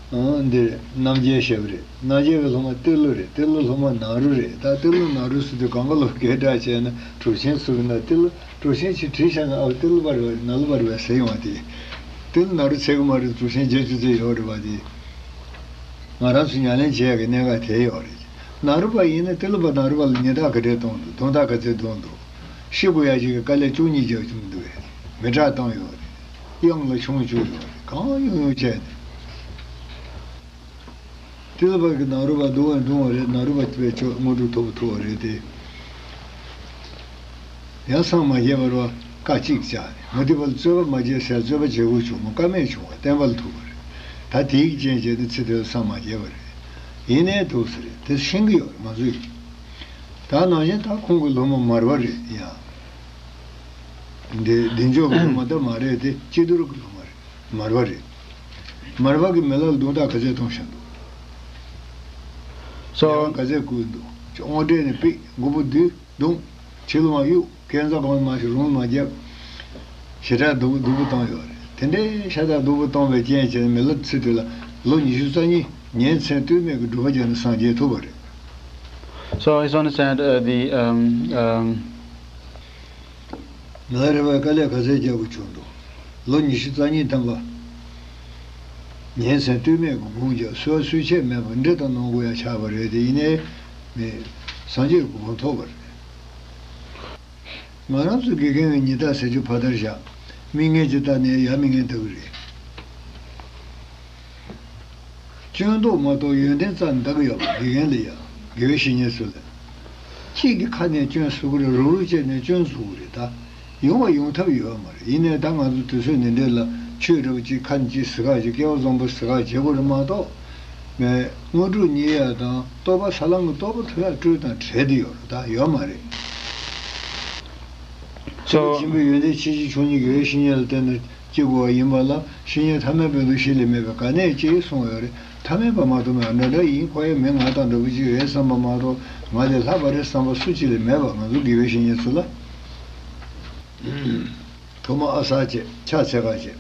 ཨང་། འདི་རྣམ་རྒྱལ་ཞབས་རེད། རྣམ་རྒྱལ་བའི་སློབ་མ་ཏི་ལོ་རེད། ཏི་ལོ་སློབ་མ་ནཱ་རོ་རེད། ད་ཏི་ལོ་ནཱ་རོ་ཟེར་དུས་གང་ག་ལོ་སྐད་གྲགས་བྱས་ན། གྲུབ་ཆེན་ཚོ་གི་ནང་ཏི་ལོ། གྲུབ་ཆེན་ཅིག་བྲིས་བཞག་ན། ཨ། ཏི་ལོ་པ་རེད་པ། ནཱ་ལོ་པ་རེད་པ་ཟེར་ཡོང་བ་དེ། ཏི་ལོ་ནཱ་རོ་ཚད་གི་མ་རེད། གྲུབ་ཆེན་བརྒྱད་ཅུ་ཙམ་ཡོད་རེད་པ་དེ། ང་རང་ཚོ་ཉམས་ལེན་བྱེད་ཡག་གི་གནད་འགག་དེ་ཡོད་རེད། ནཱ་རོ་པ་ཡིན་ན་ཏི་ལོ་པ་ནཱ་རོ་པ་ལ་ཉེས་རྡུང་ག་འདྲས་གཏོང་འདུག་དོན་དག་ག་ཚད་འདོན་འདུག་ཤི་དགོས་ཡག་ཅིག་གི་དཀའ་ལས་བཅུ་གཉིས་རྒྱབ་བྱུང་འདུག་གས། མི་དྲག་བཏང་ཡོད་རེད། གཡང་ལ་མཆོང་བཅུག་ཡོད་རེད། གང་ཡོང་ཡོང་བྱས་ནས། ཏི་ལ་པ་གི་ནང་རུ་བ་འདུག་བ་འདུག་བ་རེད། ནང་རུ་བ་དེ་བས་ཆོག་དངོས་གྲུབ་ཐོབ་ཐུབ་བ་རེད་དེ། ཡང་སངས་མ་རྒྱས་པར་བ་བཀའ་གཅིག་བཅག་རེད། མུ་སྟེགས་པ་ལ་རྩོད་པ་མ་བྱེད་ཟེར། རྩོད་པ་བྱེད་དགོས་བྱུང་མོ་ཀ་མེད་བྱུང་བ་བསྟན་པ་ལ་ཐུག་པ་རེད། ད་དེའི་རྐྱེན་བྱས་ཏེ་ཚེ་དེ་ལ་སངས་མ་རྒྱས་པ་རེད། ཡིན་ནའི་འདུག་ས་རེད། དེ་ཤེས་ཀྱི་ཡོད་རེད། ང་ཚོས་ད་ནང་བཞིན་ད་ཁོང་གི་སློབ་མ་མར་པ་རེད་ཡ། འདི་འདི་འཇོག་གི་སློབ་མ་ད་མ་རེད་དེ། སྤྱི་དོར་གི་སློབ་མ་རེད། མར་པ་རེད། མར་པ་གི་མི་ལ་རྡུང་རྟགས་ག་ཚད་གཏོང་བཞིན་འདུག་སོ་ཡང་ག་ཚད་བསྐུལ་འདུག་དབང་གྲལ་ནས་པིག་མགོ་བོ་བསྡུས་རྡུང་། ཕྱི་ལོ་མ་གཡུག་སྐས་འཛེག་གང་མ་ཞིག་རུང་མ་བརྒྱབ། ཞེ་དྲག་སྡུག་སྡུག་པོ་བཏང་ཡོད་རེད། དེ་འདྲའི་ཤ་སྟག་སྡུག་པོ་བཏང་བའི་རྐྱེན་བྱས་ནས་མི་ལ་ཚེ་དེ་ལ་ལོ་ཉི་ཤུ་རྩ་གཉིས་ཉིན་མཚན་ལྟོས་མེད་ཀྱི་སྒྲུབ་པ་བརྒྱབ་ནས་སངས་རྒྱས་ཐུབ་པ་རེད། So I just want to say uh, the um, um, མི་ལ་རས་པས་དཀའ་ལས་ག་ཚད་རྒྱག་དགོས་བྱུང་འདུག་ལོ་ཉི་ཤུ་རྩ་གཉིས་ཐམ་པ། ཉིན་མཚན་ལྟོས་མེད་ཀྱི་སྒོམ་རྒྱག་སུ་བ་སུ་ཆད་མེད་པར་འདྲེ་དང་ནོར་དགུ་ཡང་ཆགས་པ་རེད་དེ། ཡིན་ནའི་མི་སངས་རྒྱས་ཀྱི་གོ་འཕང་ཐོབ་པ་རེད། ང་རང་ཚོ་དགེ་རྒན་གྱི་ཉི་ཟླ་ཟེར་རྒྱུ་ཕ་མཐར་བཞག་མིག་སྔན་གྱི་ལྟ་ནས་ཡ་མིག་སྔན་ལྟ་གི་རེད། སྐྱོན་འདོགས་མ་གཏོགས་ཡོན་ཏན་རྩ་ནས་འདའ་གི་ཡོད་པ་དགེ་རྒན་ལ་ཡ། དགེ་བའི་བཤེས་གཉེན་ཚོ་ལ། གཅིག་གི་ཁ་ནས་སྐྱོན་བཟོ་གི་རེད། རུག་རུག་བྱས་ནས་སྐྱོན་བཟོ་གི་རེད། ད་ཡོང་བ་ཡོང་ཐབས་ཡོད་མ་རེད། ཡིན་ནའི་ད་ང་ཚོ་དུས་ཚོད་འདི་འདྲས་ལ་ཆོས་འདྲ་བོ་གཅིག་ཁ་ནས་གཅིག་ཟེར་ག་གཅིག་སྐལ་བ་བཟང་པོ་ཟེར་ག་བྱེད་དགོས་རེད་མ་གཏོགས། ངས་དངོས་གྲུབ་བརྙེས་ཡ་དང་རྟོགས་པ་ས་ལམ་གྱི་རྟོགས་པ་ཐོབ་ཡ་སྤྲོད་དང་བྲལ་བསྡད་ཡོད་རེད། ད་ཡོད་མ་རེད། ཆོས་ཆེན་པོའི་ཡོན་ཏན་ཆེ་ཆུང་ཆུང་གཉིས་དགེ་བའི་བཤེས་གཉེན་ལ་བརྟེན་ནས་སྐྱེ་དགོས་པ་ཡིན་པ་ལ། བཤེས་གཉེན་ཐ་མལ་པའི་ལུགས་གཞི་ལས་མེད་པས་ག་ནས་སྐྱེ་གསུངས་ཡོད་རེད། ཐ་མལ་པ་མ་གཏོགས་མེད། འདྲ་འདྲ་ཡིན། ཁོ་ཡང་མི་ང་དང་འདྲ་པོ་ཅིག་རེད་བསམ་པ་མ་གཏོགས་ང་ལས་ལྷག་པ་རེད་བསམ་པ་སུ་གཅིག་ལས་མེད་པ། ང་ཚོ་དགེ་བའི་བཤེས་གཉེན་ཚོ་ལ། ཐོག་མ་ཨ་གསར་བྱས། ཕྱག་འཚལ་ཁ་བྱས།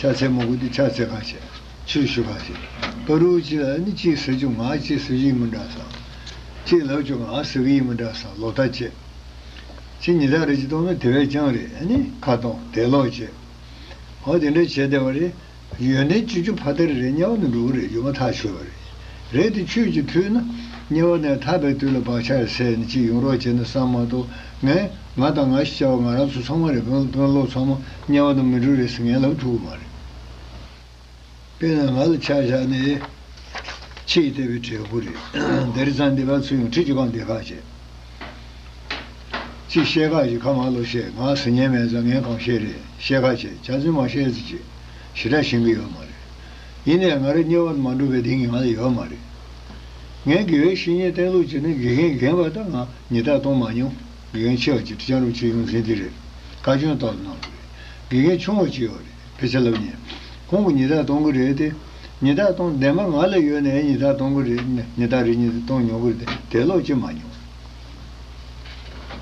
ཕྱག་འཚལ་མ་དགོས་དུས་ཕྱག་འཚལ་ཁ་བྱས། ཆོས་ཞུ་ཁ་བྱས། ད་རུང་གཅིག་ལ་ནི་གཅིག་ཟེར་རྒྱུ་ང་གཅིག་ཟེར་རྒྱུ་ཡིན་མི་འདྲ་བསམ། གཅིག་ལབ་རྒྱུ་ང་ཟེར་གི་ཡིན་མི་འདྲ་བསམ། ལོག་ལྟ་བྱས། ཅི་ཉི་ཟླ་རེ་ཅིག་གཏོང་ན་དེ་བས་ཀྱང་རེད། ཨ་ནི་ཁ་གཏོང་དེ་ལོག་བྱས། འོ་དེ་འདྲ་བྱས་བསྡད་པ་རེད། ཡོན་ཏན་བཅུ་བཅུ་ཕ་མཐར་རེད། དམྱལ་བ་ནས་འགྲོ་གི་རེད། སྒྱུ་མ་ཐག་ཆོད་པ་རེད། རེད་དེ་ཆོས་ཀྱི་དུས་ན་དམྱལ་བ་ནས་ཐར་པའི་དུས་ལ་བག་ཆགས་ཟད་ནས་ཅིག་ཡོང་རོགས་བྱས་ན་བསམ་མ་གཏོགས། ངས་ང་དང་ང་ཞེས་བྱ་བ་ང་རང་ཚོ་ཚང་མ་རེད། དཔོན་དཔོན་སློབ་ཚང་མ་དམྱལ་བ་ནས་མི་འགྲོ་རེད་ཟེར་ངས་ལབ་ཐུབ་ཀྱི་མ་རེད། དཔེར་ན་ང་ལ་ཆ་བཞག་ནས་ཆེས་ལྟ་བུའི་འབྲས་བུ་རེད། འདིར་ཚང་འདི་བ་ཚུར་ཡོང་ཁྲི་ཅི་གང་འདི་ཁ་བྱས། ཅི་བཤད་ཁ་ཞིག་ཁ་མ་ལོ་བཤད། ང་ཟེར་ཉན་མེད་ཙང་ངས་གང་བཤད་རེད། བཤད་ཁ་བྱས། ཆ་ཚུན་མ་བཤད་ཟེར་ཅི་ཞེ་དྲག་ཤེས་ཀྱི་ཡོད་མ་རེད། ཡིན་ནའི་ང་རང་དམྱལ་བ་མ་འགྲོ་བའི་གདེང་གི་ང་ལ་ཡོད་མ་རེད། ངས་དགེ་བའི་བཤེས་གཉེན་བསྟེན་ལུགས་བྱས་ནས་དགེ་རྒན་རྒན་པ་དང་ང་ཉི་ཟླ་གཏོང་མ་མྱོང་། དགེ་རྒན་ཆེ་བ་ཅིག་ཁྲི་བྱང་རིན་པོ་ཆེ་ཡོངས་འཛིན་དེ་རེད། བཀའ་བཀྱོན་ཏོག་ཙམ་གནང་རེད། དགེ་རྒན་ཆུང་བ་ཅིག་ཡོད་རེད། དཔེ་ཆ་ལབ་མཁན། ཁོང་གིས་ཉི་ཟླ་གཏོང་གི་རེད་དེ། ཉི་ཟླ་གཏོང་བདེན་པ་ང་ལ་ཡོད་ནའི་ཉི་ཟླ་གཏོང་གི་རེད། ཉི་ཟླ་རེ་གཉིས་གཏོང་མྱོང་གི་རེད་དེ། དེ་ལོག་ཅི་མ་མྱོང་། དེ་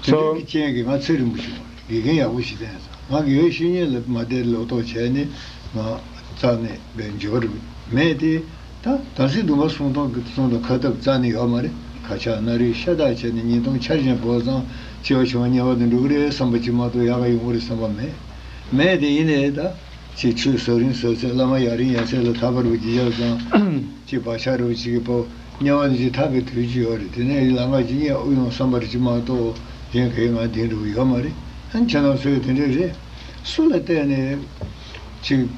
འདྲའི་གི་རྐྱེན་གྱིས་ང་ཚེ་རིང་པོ་བྱུང་བ་རེད། དགེ་རྒན་ཡག་པོ་ཞིག་བསྟེན་ཙང་། ང་དགེ་བའི་བཤེས་གཉེན་ལ་མ་བསྟེན་ལོག་རྟོག་བྱས་ནས་ང་རྩ་ནས་བའི་འཇོན་གི་རེད་མེད་དེ། ད་དམ་ཚིག་སྡོམ་པ་སྲུང་སྟངས་ཀྱི་སྲུང་དང་ཁ་ཐབས་རྩ་ནས་ཡོད་མ་རེད། ཁ་ཆག་སྣ་རལ་ཤ་སྟག་བྱས་ནས་ཉིས་སྟོང་འཆར་ཅན་བོར་ཙང་སྐྱེ་བ་བྱུང་བ་དམྱལ་བ་དུ་འགྲོ་གི་རེད་བསམ་པ་ཅིག་མ་གཏོགས་ཡག་ག་ཡོང་གི་རེད་བསམ་པ་མེད། མེད་དེ་ཡིན་ནའི་ད་ཅིག་ཆོས་ཟབ་རིམ་ཟབ་ཚད་བླ་མ་ཡ་རིང་ཡ་ཚད་ལ་ཐར་པ་རུ་ཇི་བཞག་ཙང་ཅིག་བག་ཆགས་རུ་ཅིག་གི་པོ་དམྱལ་བ་དུ་ཅིག་ཐར་པའི་དུས་ཅིག་ཡོད་རེད། དེ་ནས་ལམ་ཁ་ཅིག་གཉིས་དབུགས་ཡོང་བསམ་པ་རུ་ཅིག་མ་གཏོགས་གཞན་གའི་ང་དེ་འགྲོ་གི་ཡོད་མ་རེད། ཨ་ཁྱེད་རང་ཚོས་དེ་འདྲས་རེད། སུ་ལ་བལྟས་ནས་ཅིག་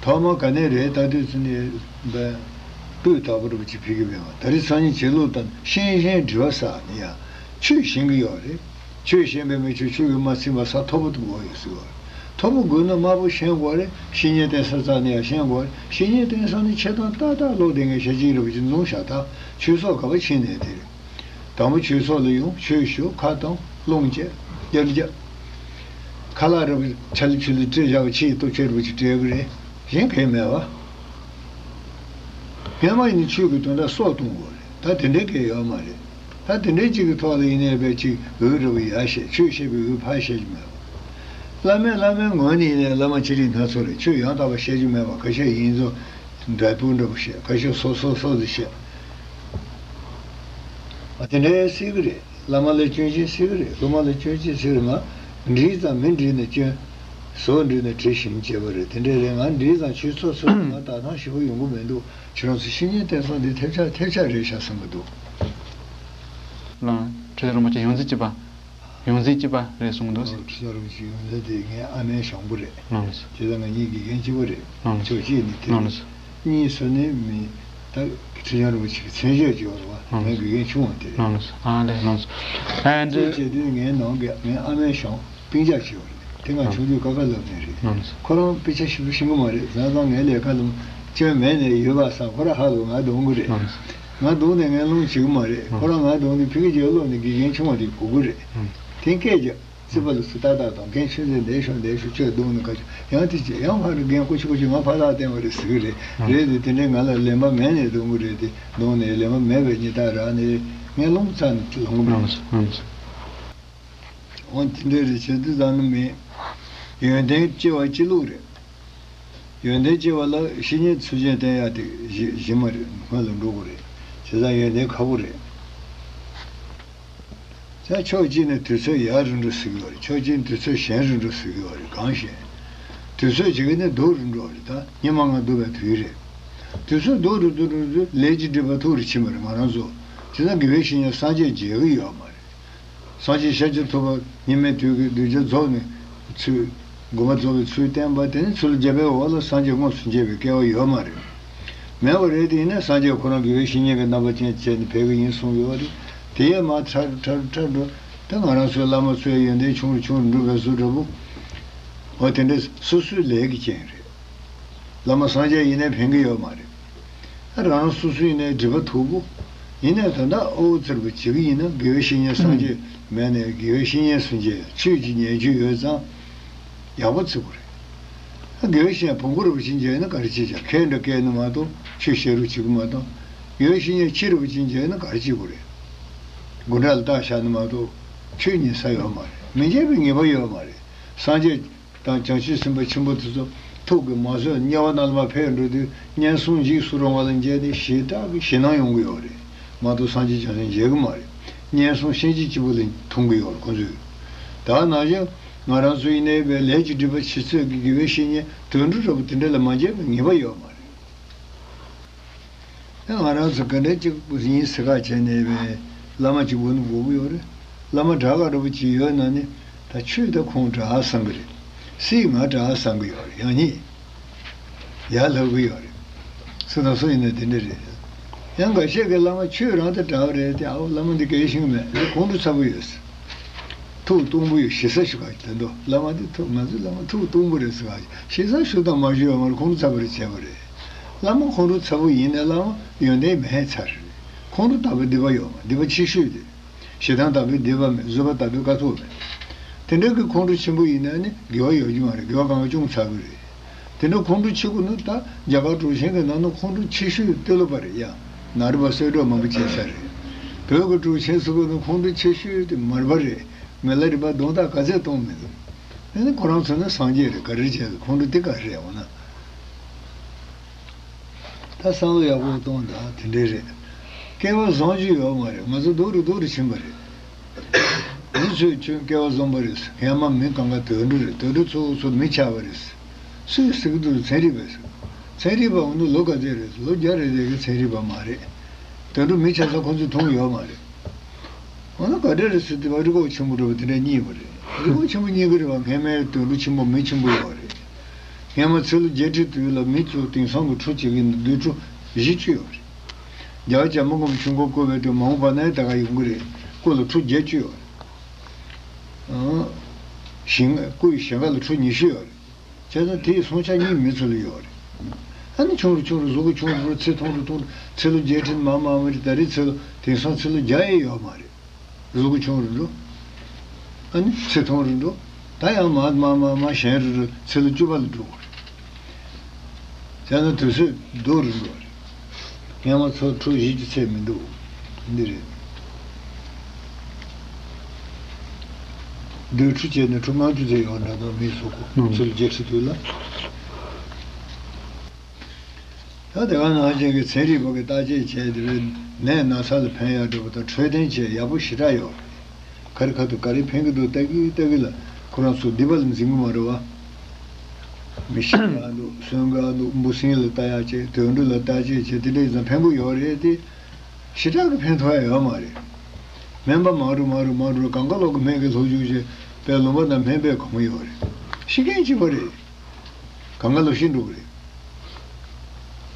ཐོག་མ་ག་ནས་རེད། ད་དུས་ཚོད་ནས་བས་སྤུས་དག་པོ་རུ་ཅིག་ཕེབས་ཀྱི་མེད་པ། ད་རེས་སང་ཉིན་བྱེད་ལུགས་དང་ཤེས་བཞིན་དྲི་བ་ཟ་ནི་ཡ། ཆོས་ཤེས་ཀྱི་ཡོད་རེད། ཆོས་ཤེས་པས་མི་ཆོས་ཆོས་ཀྱིས་མ་ཚིམ་པ་ས་མཐོ་པོ་དུ་འགོ་ཡོད་ཟེར་བ། མཐོ་པོ་དགོས་ན་དམའ་པོ་ཤེས་དགོས་རེད། བཤེས་གཉེན་བསྟེན་ས་རྩ་ནས་ཡང་ཤེས་དགོས་རེད། བཤེས་གཉེན་བསྟེན་ས་ནི་ཆེ་དང་ཏག་ཏག་ལོག་བསྡད་མཁན་ཤ་ཅིག་རེད་པ་ཅིག་འཛོམས་ཤག་ད་ཆོས་ཚོགས་ག་པར་ཕྱིན་ནས་དེ་རེད། དང་པོ་ཆོས་ཚོགས་ལ་ཡོང་། ཆོས་ཞུ། ཁ་གཏོང་། རླུང་བཅད། རྒྱབ་རྒྱབ། ཁ་ལག་རེད་པ་ཆ་ལི་ཆུ་ལི་སྤྲད་བཞག་པ་ཕྱིའི་སྟོབས་ཆེ་རེད་པ་ཅིག་སྤྲད་གི་རེད། གཞན་གང་ཡང་མེད་པ། སྔོན་མ་ཡིན་ན་ཆོས་ཀྱི་དོན་དག་སྲོག་གཏོང་དགོས་རེད། ད་དེ་འདྲའི་སྐད་ཡོད་མ་རེད། ད་དེ་འདྲའི་གཅིག་གི་ཐོག་ལ་ཡིན་ནའི་བས་གཅིག་འོས་རེ་བ་ཡར་བཤད། ཆོས་བཤད་པའི་འོས་ཕར་བཤད་ཀྱི་མེད་པ། བླ་མས་བླ་མའི་ངོས་ནས་ཡིན་ནའི་བླ་མ་ཅི་རིགས་སྣ་ཚོགས་རེད། ཆོས་ཡང་དག་པ་བཤད་རྒྱུ་མེད་པ། ཁ་ཤས་ཡིན་ཚོ་འདྲ་པོ་འདྲ་པོ་བཤད། ཁ་ཤས་སོ་སོ་སོ་སོ་བཤད། ཨ་དེ་འདྲའི་སྲིད་གི་རེད། བླ་མ་ལ་སྐྱོན་ཅན་སྲིད་གི་རེད། སློབ་མ་ལ་སྐྱོན་ཅན་སྲིད་གི་རེད། ང་འདྲིས་ཙང་མི་འདྲིས་ནས་སྐྱོན། ཟོག་འདྲིས་ནས་དྲི་ཞིམ་བྱེད་པ་རེད། དེ་འདྲའི་རེད། ང་འདྲིས་ཙང་ཆོས་ཚོགས་ཚོགས་ང་དག་ཐང་ཞེ་པོ་ཡོང་གི་མི་འདུག་ཁྱེད་རང་ཚོ་བཤེས་གཉེན་བསྟེན་ས་འདི་ཐེབས་ཆག་ཐེབས་ཆག་རེད་ཤག་བསམ་གི་འདུག་ལགས། ཁྲི་རིན་པོ་ཆེ་ཡོངས་འཛིན་གཅིག་པ། ཡོངས་འཛིན་གཅིག་པ་རེད་གསུངས་འདུག་ཁྲི་བྱང་རིན་པོ་ཆེ་ཡོངས་འཛིན་དེ་ངའི་ཨ་མའི་ཞང་པོ་རེད། ལགས་སོ། བྱས་ཙང་ང་གཉིས་དགེ་རྒན་གཅིག་པ་རེད། ལགས་སོ། ཕྱོགས་གཅིག་ནས་དེ་ལགས་སོ། གཉིས་སུ་ནས་མི་ད་ཁྲི་བྱང་རིན་པོ་ཆེ་གི་མཚན་ཤས་ཅིག་ཡོད་རེད་བ། ལགས་སོ། ངའི་དགེ་རྒན་ཆུང་བ་དེ་རེད། ལགས་སོ། ཨ་ལས་ལགས་སོ། ཨ་འདི་ཅེས་བྱས་དུས་ངའི་ནང་གི་ངའི་ཨ་མའི་ཞང་སྤུན་ཀྱག་ཅིག་ཡོད་རེད། དེ་ང་ཆུང་དུས་ཀ་ཁ་ལབ་ནས་རེད། ལགས་སོ། ཁོ་རང་དཔེ་ཆ་ཞིབ་ཏུ་ཤེས་ཀྱི་མ་རེད། བྱས་ཙང་ངའི་ལས་ཀ་ལ་སྐྱོན་མེད་ནས་ཡོད་པ་སང་ཁོ་རང་ཧ་ལོ་ང་གདོང་གི་རེད། ལགས་སོ། ང་གདོང་ནས་ངས་སློང་བྱེད་ཀྱི་མ་རེད། ཁོ་རང་ང་གདོང་ནས་ཕ་གི་རྗེས་ལོག་ནས་དགེ་རྒན་ཆུང་བ་དེ་གོ་གི་རེད། ལགས་སོ། དེ་སྐད་ཀྱི་རྩིས་པ་ལ་སུ་ཏག་ཏག་དང་རྒན་ཆོས་མཛད་འདས་ཤོག་འདས་ཤོག་ཁྱོད་གདོང་ནས་ཁ་ཆུ་ཡང་དེ་ཅི་ཡང་ཕ་རི་རྒན་ཀུ་ཆུ་ཀུ་ཆུ་ང་ཕ་ཐག་བརྟན་པ་རེད་ཟེར་གི་རེད། རེད་དེ་དེ་འདྲའི་ང་ལ་ལན་པ་མེད་ནས་གདོང་གི་རེད་དེ། གདོང་ནས་ལན་པ་མེད་པའི་ཉི་ད་ར་ནས་ངས་ལོང་ཚ་ནས་ལོང་གི་མེད། འོན་དེ་འདྲ་རེད་བྱེད་དུས་ཙམ་ནི་མེད། ཡོན་ཏན་སྐྱེ་བ་སྐྱེ་ལུགས་རེད། ཡོན་ཏན་སྐྱེ་བ་ལ་བཤེས་གཉེན་ཚུལ་ཆེན་བསྟེན་ཡ་དེ་གཞི་གཞི་མ་རེད། སྔོན་ལ་འགྲོ་དགོས་རེད། བྱས་ཙང་ཡོན་ཏན་ཁག་པོ་རེད། ད་ཕྱོགས་གཅིག་ནས་དུས་ཚོད་ཡག་རུ་འགྲོ་སྲིད་ཀྱི་ཡོད་རེད། ཕྱོགས་གཅིག་ནས་དུས་ཚོད་ཞན་རུ་འགྲོ་སྲིད་ཀྱི་ཡོད་རེད། གང་ཞན། དུས་ཚོད་གཅིག་ནས་སྡུག་རུ་འགྲོ་རེད། ད་ཉི་མ་ལྔ་སྡུག་པའི་དུས་རེད། དུས་ཚོད་སྡུག་རུ་སྡུག་རུ་འགྲོ་ལས་ཀྱི་སྒྲིབ་པ་ཐུག་རུ་ཕྱིན་པ་རེད། ང་རང་ཚོ་དེ་ན་དགེ་བའི་བཤེས་གཉེན་སངས་རྒྱས་མཇལ་གི་ཡོད་མ་རེད། སངས་རྒྱས་ཤཱཀྱ་ཐུབ་པ་སྙིགས་མའི་དུས་ཀྱི་གདུལ་བྱ་རྫོགས་ནས་ཚུལ་དགོངས་པ་རྫོགས་པའི་ཚུལ་བསྟན་པ་དེ་ནི་ཚུལ་བརྒྱ་པའི་འོག་ལ་སངས་རྒྱས་དངོས་སུ་མཇལ་བའི་སྐལ་བ་ཡོད་མ་རེད། མེད་པ་རེད། དེ་ཡིན་ན་སངས་རྒྱས་ཁོ་རང་དགེ་བའི་བཤེས་གཉེན་གྱི་རྣམ་པ་ཅན་བྱས་ནས་ཕེབས་ཀྱི་ཡིན་གསུངས་ཡོད་རེད། དེ་ཡས་མ་ཁྲ་རུ་ཁྲ་རུ་ཁྲ་རུ་ད་ང་རང་ཚོའི་བླ་མ་ཚོའི་ཡོན་ཏན་ཆུང་རུ་ཆུང་རུ་འགྲོ་བའི་བཟོ་འདྲ་པོ། འོ་དེ་འདྲ་སོ་སོའི་ལས་ཀྱི་རྐྱེན་རེད། བླ་མ་སངས་རྒྱས་ཡིན་ནའི་ཕན་གྱི་ཡོད་མ་རེད། རང་སོ་སོ་ཡིན་ནའི་སྒྲིབ་པ་ཐུག་གོ། ཡིན་ནའི་ད་ལྟ་ཨོ་ཙེར་བ་བྱེད་ཀྱི་ཡིན་ན་དགེ་བའི་བཤེས་གཉེན་སངས་རྒྱས་མེད་ནའི་དགེ་བའི་བཤེས་གཉེན་སུ་མཇལ་ཆོས་ཀྱི་ཉན་རྒྱུ་ཡོད་ཙང་། ཡག་པོ་བརྩི་དགོས་རེད། དགེ་བའི་བཤེས་གཉེན་བོང་བུ་རིན་པོ་ཆེ་མཇལ་ན་ག་རེ་བྱེད་ཀྱང་ཁས་འདྲ་བཀལ་ནི་མ་གཏོགས་ཆོས་བཤད་རོགས་བྱེད་ཀྱི་མ་གཏོགས། དགེ་བའི་བཤེས་གཉེན་ཁྱི་རིན་པོ་ཆེ་མཇལ་ན་ག་རེ་བྱེད་དགོས་རེད། དགུ་འདྲ་ལ་རྟགས་བཞག་ནི་མ་གཏོགས་ཆོས་ཉན་ས་ཡོད་མ་རེད། མི་མཇལ་བའི་ངེས་པ་ཡོད་མ་རེད། སངས་རྒྱས་དང་བྱང་ཆུབ་སེམས་དཔའ་ཆེན་པོ་དེ་ཚོ་ཐུགས་ཀྱི་མ་བཟོད་དམྱལ་བ་ནང་ལ་མར་ཕེབས་འགྲོ་དུས་ངན་སོང་འཇིགས་སུ་རུང་བ་ལ་མཇལ་ནས་ཞེ་དྲག་གི་ཞེད་སྣང་ཡོང་གི་ཡོད་རེད་མ་གཏོགས་སངས་རྒྱས་བྱང་སེམས་མཇལ་གི་མ་རེད། ངན་སོང་ཤན་འབྱེད་གཅིག་པུ་ལ་མཐོང་གི་ཡོད་རེད་ཁོ་ཚོས། ད་ནང་བཞིན་ང་རང་ཚོ་ཡིན་ནའི་བའི་ལས་ཀྱི་སྒྲིབ་པ་ཆེ་ཚད་ཀྱི་དགེ་བའི་བཤེས་གཉེན་དུད་འགྲོ་འདྲ་པོ་དེ་འདྲ་ལ་མ་མཇལ་བའི་ངེས་པ་ཡོད་མ་རེད། ད་ང་རང་ཚོ་ག་འདྲ་གཅིག་པུ་ཡིན་ཟེར་ཁ་བྱས་ནས་བས་བླ་མ་གཅིག་པུ་ནི་དགོས་ཀྱི་ཡོད་རེད། བླ་མ་དྲག་ག་འདྲ་པོ་གཅིག་ཡོད་ན་ནི་ད་ཁྱོད་ད་ཁོང་དྲག་བསམ་གི་རེད། སྲིད་ང་དྲག་བསམ་གི་ཡོད་རེད། ཡང་ཉིད་ཡར་ལྷབ་གི་ཡོད་རེད། སུ་དང་སུ་ཡིན་ན་དེ་འདྲ་རེད། ཡང་འགའ་ཤས་ཀྱི་བླ་མ་ཁྱོད་རང་ད་དྲག་རེད་དེ། ཨའོ་བླ་མ་འདི་གལ་ཤིང་མེད་འདི་ཁོང་ཁྲོ་ཚ་པོ་ཡོད་ཟེར། ཐུགས་སྟོང་པོ་ཡོད་ཞེ་ས་ཞུ་ག་དེ་འདྲ་བླ་མ་འདི་ཐུགས་ང་ཚོའི་བླ་མ་ཐུགས་སྟོང་པོ་རེད་ཟེར་ག་ཞེ་ས་ཞུ་དང་མ་ཞུ་ཡོད་མ་རེད། ཁོང་ཁྲོ་ཚ་པོ་རེད་བྱས་པ་རེད། བླ་མ་ཁོང་ཁྲོ་ཚ་པོ་ཡིན་ནའི་བླ་མ་ཡོན་ཏན་མེད་ཚར་རེད། ཁོང་ཁྲོ་དག་པའི་སྡིག་པ་ཡོད་མ་སྡིག་པ་ཆེ་ཤོས་དེ། ཞེ་སྡང་དག་པའི་སྡིག་པ་མེད། བཟོད་པ་དག་པའི་དཀའ་ཐུབ་མེད། དེ་འདྲ་གི་ཁོང་ཁྲོ་ཆེན་པོ་ཡིན་ན་ནི་དགེ་བ་ཡོད་རྒྱུ་མ་རེད། དགེ་བ་གང་ག་ཅུང་ཚ་གི་རེད། དེ་འདྲ་ཁོང་ཁྲོ་ཆེ་དགོས་ན་ད་རྒྱ་གར་གྲུབ་ཆེན་གྱི་ནང་ན་ཁོང་ཁྲོ་ཆེ་ཤོས་ཏེ་ལོ་པ་རེད་ཡ། ནཱ་རོ་པ་གསོལ་གྲོགས་མང་པོ་བྱས་ས་རེད། བོད་ཀྱི་གྲུབ་ཆེན་ཚོ་གི་ནང་ཁོང་ཁྲོ་ཆེ་ཤོས་དེ་མར་པ་རེད། མི་ལ་རས་པ་གདོང་ཐག་ག་ཚད་གཏོང་མི་འདུག་དེ་ནི་ཁོ་རང་ཚོ་ནི་སངས་རྒྱས་རེད། ག་རེ་བྱས་ཁོང་ཁྲོ་དེ་ག་རེད་འོ་ན། ད་བསམ་བློ་ཡག་པོ་གཏོང་དང་དེ་འདྲས་རེད། སྐལ་བ་བཟང་རྒྱུ་ཡོད་མ་རེད། ང་ཚོ་སྡུག་རུ་སྡུག་རུ་ཕྱིན་པ་རེད། མི་ཚོས་ཁྱོད་སྐལ་བ་བཟང་པོ་རེད། ཧེ་མ་མི་གང་ག་དུད་འགྲོ་རེད། དུད་འགྲོ་ཚོ་ཚོ་མི་ཆགས་པ་རེད། སུས་ཟེར་གི་འདུག་ཚན་རིག་པས་ཟེར། ཚན་རིག་པ་འོ་ན་ལོ་ག་ཚོད་རེད། ལོ་བརྒྱ་རེད་ཟེར་གི་ཚན་རིག་པ་མ་རེད། དུད་འགྲོ་མི་ཆགས་ས་ཁོ་ཚོས་མཐོང་ཡོད་མ་རེད། འོ་ན་ག་འདྲ་རེད་ཟེར་དུས་རི་བོ་ཆེན་པོ་འདྲ་བོ་དེ་འདྲ་རྙེད་པ་རེད། རི་བོ་ཆེན་པོ་རྙེད་ཀྱི་རེད་བ། སྔས་མའི་དུད་འགྲོ་ཆེན་པོ་མི་ཆེན་པོ་ཡོད་རེད། སྔས་མ་ཚེ་ལོ་བརྒྱད་ཁྲི་དུས་ལ་མི་ཚོ་དེང་སང་གི་ཁྲོ་བྱེད་ཀྱི་འདུག་དུད་འགྲོ་བཞི་བཅུ་ཡོད་རེད། རྒྱལ་བ་བྱམས་པ་མགོན་པོ་ཆོས་འཁོར་བསྐོར་བའི་དུས་མ་འོངས་པ་ན་ད་ག་ཡོང་གི་རེད། སྐུ་ལ་ཁྲོ་བརྒྱད་བཅུ་ཡོད་རེད། ཞིང་སྐུ་ཡི་ཞིང་ཁ་ལ་ཁྲོ་ཉི་ཤུ་ཡོད་རེད། བྱས་ཙང་དེའི་སྲུང་ཆ་གཉིས་མི་ཚོ་ལ་ཡོད་རེད། ཨ་ནི་ཆུང་རུ་ཆུང་རུ་གཟུགས་པོ་ཆུང་རུ་ཚེ་ཐུང་རུ་ཐུང་རུ་ཚེ་ལོ་བརྒྱད་ཁྲི་མ་མ་མ་རེད། ད་རེས་ཚེ་ལོ་དེང་སང་ཚེ་ལོ་བརྒྱ་ཡས་ཡོད་མ་རེད། གཟུགས་པོ་ཆུང་རུ་འགྲོ། ཨ་ནི་ཚེ་ཐུང་རུ་འགྲོ། ད་ཡང་མ་མ་མ་མ་ཞན་རུ་རུ་ཚེ་ལོ་བཅུ་པ་ལ་འགྲོ་དགོས་རེད། བྱས་ན་དུས་ཚོད་སྡུག་རུ་འགྲོ་རེད། སྔས་མ་ཚོ་ཁྲོ་བཞི་བཅུ་ཚད་མི་འདུག་འདི་རེད། སྡོད་ཁྲུ་བྱས་ནས་ཁྲུ་ལྔ་བཅུ་ཚད་ཡོད་འདྲ་འདུག་མི་གཟུགས་པོ་ཚུལ་རྒྱས་ཁྲི་དུས་ལ། ད་དེ་ག་ནང་བཞིན་གྱི་ཚན་རིག་པ་གི་བརྟག་དཔྱད་བྱས་དེ་བས་ནད་ན་ཚ་ལ་ཕན་ཡག་འདྲ་པོ་དང་འཕྲོད་བསྟེན་བྱས་ཡག་པོ་ཞེ་དྲག་ཡོད་རེད། ག་རེ་ཁ་ཐུག་ག་རེ་ཕན་གི་འདུག་ལྟ་གི་ལྟ་གི་ལ་ཁོ་རང་ཚོ་སྡིག་པ་ལ་འཛིན་གི་མ་རེད་བ། མི་ཤི་ག་འདུག་གསོན་ག་འདུག་འབུ་སྲིན་ལ་ལྟ་ཡག་བྱས་དུད་འགྲོ་ལ་བརྟག་དཔྱད་བྱས་དེ་འདྲ་ཡིན་ཙང་ཕན་གི་ཡོད་རེད་དེ། ཞེ་དྲག་གི་ཕན་ཐོགས་ཡ་ཡོད་མ་རེད། སྨན་པ་མང་རུ་མང་རུ་མང་རུ་གང་ག་ལོག་གི་སྨན་གྱི་སློབ་སྦྱོང་བྱས་པའི་ལུང་པ་དང་སྨན་པའི་གོང་ཡོད་རེད། ཤི་མཁན་གཅིག་པ་རེད། གང་ག་ལོག་ཤི་འགྲོ་གི་རེད།